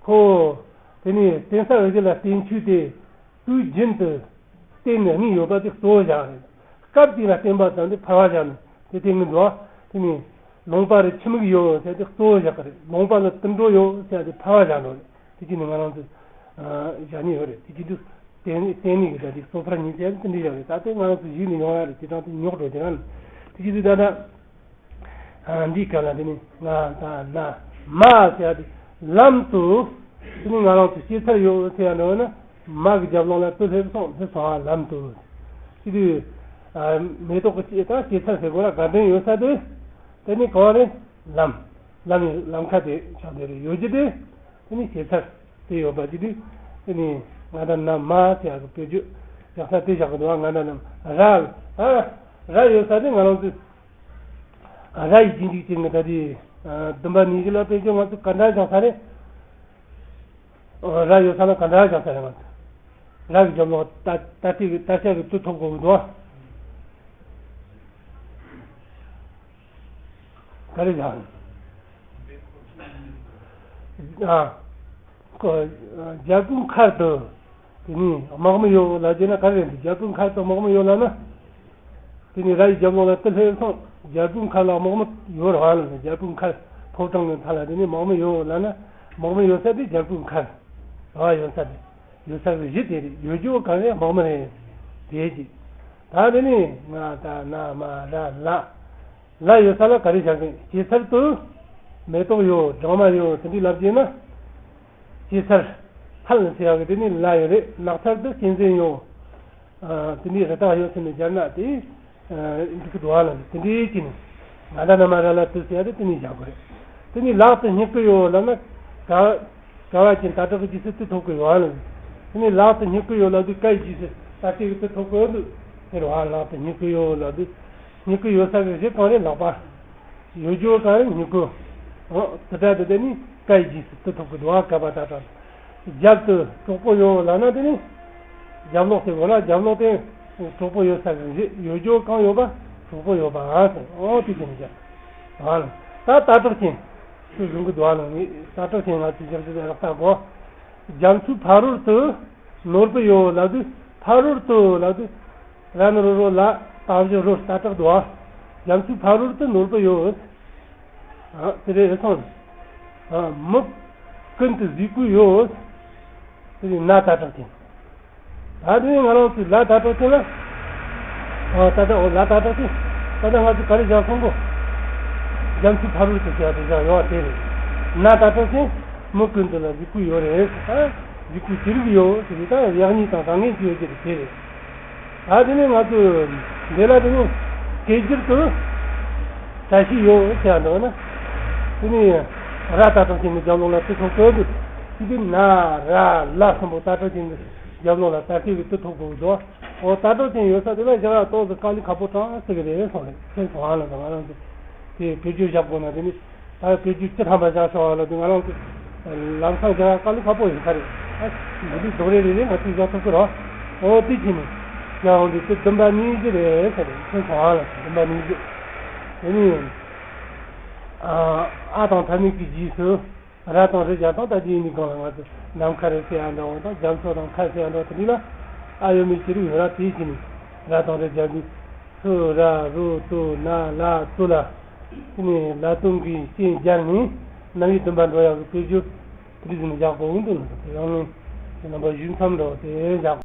ཁོ། དེ་ནས་བསྟེན་ས་འོས་གཞི་ལ་བསྟེན་ཆོས་དེ། དུས་རྒྱུན་དུ། བསྟེན་ནས་གཉིས་ཡོད་པ་དེ་གཙོ་བོ་བཞག་རེད། སྐབས་གཅིག་ལ་བསྟེན་པ་ཙམ་དེ་ཕལ་བ་བཞག་ནས་དེ་བསྟེན་གི་འདུག་དེ་ནས། ལུང་པ་རུ་ཁྱིམ་གི་ཡོད་ཟེར་དེ་གཙོ་བོ་བཞག་གི་རེད། ལུང་པ་ལ་དུད་འགྲོ་ཡོད་ཟེར་དེ་ཕལ་བ་བཞག་འགྲོ་རེད། དེ་གཅིག་ནས་ང་རང་ཚོས། བཞག་ནས་ཡོད་རེད། དེ་གཅིག་དུས། བསྟེན་བསྟེན་ནས་གི་ད་དེ་གཙོ་ཕལ་གཉིས་ཟེར་དེ་འདྲ་བཞག་རེད། ད་དེ་ང་རང་ཚོ་གཞིགས་ནས་ཡོང་ཡ་རེད། དེ་དང་དེ་ཉོག་འགྲོ་དེ་རང་རེད། དེ་གཅིག་དུས་ད་ལྟ། འདིའི་སྐབས་ལ་དེ་ནི་ང་ད་ན་མ་ཟེར་ཡ་དེ་ལམ་དུ། དེ་ནི་ང་རང་ཚོ་སྐྱེ་འཚར་ཡོད་ཟེར་ཡ་འདྲ་བོ་ན། མ་གི་རྒྱབ་ལོགས་ལ་ཏུ་སླེབས་སོང་། སླེབས་སོང་ང་ལམ་དུ། དེ་དུས་མེ་ཏོག་གི་སྐྱེ་ད་སྐྱེ་འཚར་ཟེར་དགོས་ལ་དགའ་སྟོན་ཡོད་ས་དེ། དེ་ནི་གང་རེད། ལམ། ལམ་ལམ་ཁ་དེ་ཆགས་བསྡད་རེད། ཡོད་རྒྱུ་དེ། དེ་ནི་སྐྱེ་འཚར་དེ་ཡོད་པ་དེ་དུས། དེ་ནི་ང་ད་ན་མ་ཟེར་ཡ་གི་བེད་སྤྱོད་ཡག་ས་དེ་བཞག་གི་འདུག་ང་ད་ན་ར། ཨ། ར་ཡོད་ས་དེ་ང་རང་ཚོས། ར་ཡི་རྗེས་འཇུག་ཅན་གྱི་ད་དེ། བདུན་པ་ཉི་ཤུ་ལ་དཔེ་བརྗོད་ང་ཚོ་ག་འདྲ་སྦྱངས་ས་རེད། ར་ཡོད་ས་ལ་ག་འདྲ་སྦྱངས་ས་རེད། ང་ཚོ་ར་གི་རྒྱབ་ལོགས་ད་ད་ལྟའི་གི་ད་ཆ་གི་ཏུ་ཐོབ་དགོས་ཀྱི་འདུག་ག་རེ་སྦྱངས། ཨ། ཁོ། རྒྱལ་པོའི་མཁར་དུ། དེ་ནི་དམག་མི་ཡོད་ལབ་རྒྱུ་ན་ག་རེ་རེད། རྒྱལ་པོའི་མཁར་དུ་དམག་མི་ཡོད་ལབ་ན། དེ་ནི་ར་ཡི་རྒྱབ་ལོགས་ལ་ཏུ་སླེབས་སོང་། རྒྱལ་པོའི་མཁར་ལ་དམག་མི་ཡོད་རེད་བ་ལབ་ན། རྒྱལ་པོའི་མཁར་ཕོ་བྲང་གི་མཐའ་ལ་དེ་ནི་དམག་མི་ཡོད་ལབ་ན། དམག་མི་ཡོད་ས་དེ་རྒྱལ་པོའི་མཁར། ར་ཡོད་ས་དེ། ཡོད་ས་གི་གཞི་དེ་རེད། ཡོད་རྒྱུ་གང་རེད། དམག་མི་རེད། དེ་གཅིག་ད་དེ་ནི་ང་ད་ན་མ་ར་ལ། ལ་ཡོད་ས་ལ་ག་རེ་བཞག་གི། སྐྱེ་འཚར་དུ་མེ་ཏོག་ཡོད། སྦྲང་མ་ཡོད། དེ་འདྲའི་ལབ་རྒྱུ་ན། སྐྱེ་འཚར། ཕལ་ཟེར་ཡག་གི་དེ་ནི་ལ་ཡོད་རེད། ནགས་ཚལ་དུ་གཅན་གཟན་ཡོད། ཨ། དེ་འདྲའི་རི་དྭགས་ཡོད་ཟེར་ནས་སྦྱར་ན་དེ། ཨ། འགྲིག་གི་འདུག་ཨ་ལ། དེ་འདྲའི་གཅིག་ནི། ང་ད་ན་མ་ར་ལ་ཏུ་ཟེར་ཡ་དེ་དེ་ནི་བཞག་དགོས་རེད། དེ་ནི་ལག་ཏུ་སྨྱུ་གུ་ཡོད་ལབ་ན། ག་ག་བ་ཅན་ད་དྲག་གི་རྗེས་སུ་ཏུ་ཐོབ་ཀྱི་ཡོད་ཨ་ལ། དེ་ནི་ལག་ཏུ་སྨྱུ་གུ་ཡོད་ལབ་དུས་ཀ་ཡི་རྗེས་སུ་ད་ལྟའི་གི་ཏུ་ཐོབ་ཀྱི་ཡོད་འདུག་ཟེར་བ། ལག་ཏུ་སྨྱུ་གུ་ཡོད་ལབ་དུས། སྨྱུ་གུ་ཡོད་ས་གི་གཞི་གང་རེད། ལག་པ། ཡོད་རྒྱུ་གང་རེད། སྨྱུ་གུ། འོ། དེ་འདྲ་དེ་དེ་ནི་ཀ་ཡི་རྗེས་སུ་ཏུ་ཐོབ་ཀྱི་འདུག་ཨ། ག་བ་ད་དྲག་རྒྱབ་ཏུ་གྲོགས་པོ་ཡོད་ལབ་ན་དེ་ནི། རྒྱབ་ལོགས་དེ་གོ་ལ་རྒྱབ་ལོགས་དེ་གྲོགས་པོ་ཡོད་ས་གི་གཞི། ཡོད་རྒྱུ་གང་ཡོད་པ། གྲོགས་པོ་ཡོད་པ་ཨ་ཟེར། འོ་དེ་དེ་ནི་རྒྱབ། ཨ་ལ། ད་ད་དྲག་ཅན། ཁྱོད་གཞུང་གི་འདུག་ཨ་ལ། ངས་ད་དྲག་ཅན་ང་ཚོས་ཞབས་ཞུ་རག་ལྟ་གོ། རྒྱ་མཚོའི་ཕ་རོལ་ཏུ་ནོར་བུ་ཡོད་ལབ་དུས། ཕ་རོལ་ཏུ་ལབ་དུས། ར་ན་རོ་རོ་ལ་ད་བཞི་རོ་ད་དྲག་འདུག་ཨ། རྒྱ་མཚོའི་ཕ་རོལ་ཏུ་ནོར་བུ་ཡོད། ཨ། དེ་རེད་སོང་། ཨ། མི་ཀུན་ཏུ་གཟིགས་གོས་ཡོད། དེ་རེད་ན་ད་དྲག་ཅན། ད་དེ་ང་རང་ཚོའི་ལ་ད་དྲག་ཅན་ལ། ཨ། ད་ལྟ་འོ་ལ་ད་དྲག་ཅན། ད་ལྟ་ང་ཚོས་ག་རེ་བཞག་སོང་གོ། རྒྱ་མཚོའི་ཕ་རོལ་ཏུ་ཟེར་ཡ་དེ་བཞག་ཡོད་པ་དེ་རེད། ན་ད་དྲག་ཅན། མི་ཀུན་ཏུ་ལ་གཟིགས་གོས་ཡོད་རེད། ཨ། གཟིགས་གོས་ཅི་རིགས་ཡོད་ཟེར་དུས་ད་ཡག་ཉེས་དང་བཟང་ངན་ཅི་ཡོད་ཀྱི་རེད་དེ་རེད། ད་དེ་ནས་ང་ཚོས་འདི་ལ་དེ་ནས་སྐད་སྒྱུར་དུ་བཀྲ་ཤིས་ཡོད་ཟེར་བ་འདྲ་བ་ན། དེ་ནས་ར་ད་དྲག་ཅན་ནི་རྒྱབ་ལོགས་ལ་ཏུ་ཐོབ་གོ་འདུག་དེ་དུས་ན་ར་ལ་གསུམ་པོ་ད་དྲག་ཅན་གྱི་རྒྱབ་ལོགས་ལ་ད་ལྟའི་གི་ཏུ་ཐོབ་གོ་འདུག་འོ་ད་དྲག་ཅན་ཡོད་ས་དེ་ལ་བཞག་ཡ་ཏོག་ཙམ་དཀའ་ལས་ཁག་པོ་དྲག་ཟེར་གི་རེད་སོང་རེད། ཁྱེད་ཚོ་ཨ་ལ་དང་ང་རང་ཚོ་དེ་བེད་སྤྱོད་བཞག་དགོས་ན་དེ་ནི། ད་བེད་སྤྱོད་ཅི་ཐམ་པ་བཞག་ཤོག་ལ་དེ་ང་རང་ཚོ་ལམ་སང་རྒྱག་དཀའ་ལས་ཁག་པོ་ཡིན་ས་རེད། ཨ། འདི་དུས་རྡོག་རེ་རེ་རེ་ང་ཚོས་བཞག་ཐུབ་ཀྱི་རེད། འོ་དེ་བྱས་ནས་རྒྱག་འོང་དུས་དེ་བདུན་པ་ཉི་ཤུ་རེད་ཟེར་རེད། ཁྱེད་ཚོ་ཨ་ལ་བདུན་པ་ཉི་ཤུ། དེ་ནས་ཨ་དང་མཐའ་མེད་ཀྱི་རྗེས་སུ་ར་དང་རི་བཞག་དང་ད་དེ་ཡིན་ནི་གང་ལ་ང་ཚོ་ནམ་མཁའ་རི་ཟེར་ཡ་འདྲ་བོ་དང་རྒྱ་མཚོ་དང་མཁའ་ཟེར་ཡ་འདྲ་བོ་དེ་འདྲ་ལ་ཨ་ཡོད་མེད་ཅི་རིགས་ཡོད་ར། དེ་བྱས་ནས་ར་དང་རི་བཞག་དུས། སུ་ར་རུ་ཏུ་ན་ལ་ཏུ་ལ། དེ་ནས་ལ་ཏུ་གི་རྐྱེན་སྦྱར་ནས་རྣམ་དབྱེ་བདུན་པ་འགྲོ་ཡག་གི་དཔེ་བརྗོད་དེ་འདྲ་ཟིན་ནས་བཞག་དགོས་ཀྱི་འདུག་ན། དེ་རང་ངས་དེ་རྣམ་པ་ཞུ་མཚམས་འགྲོ་དེ་བཞག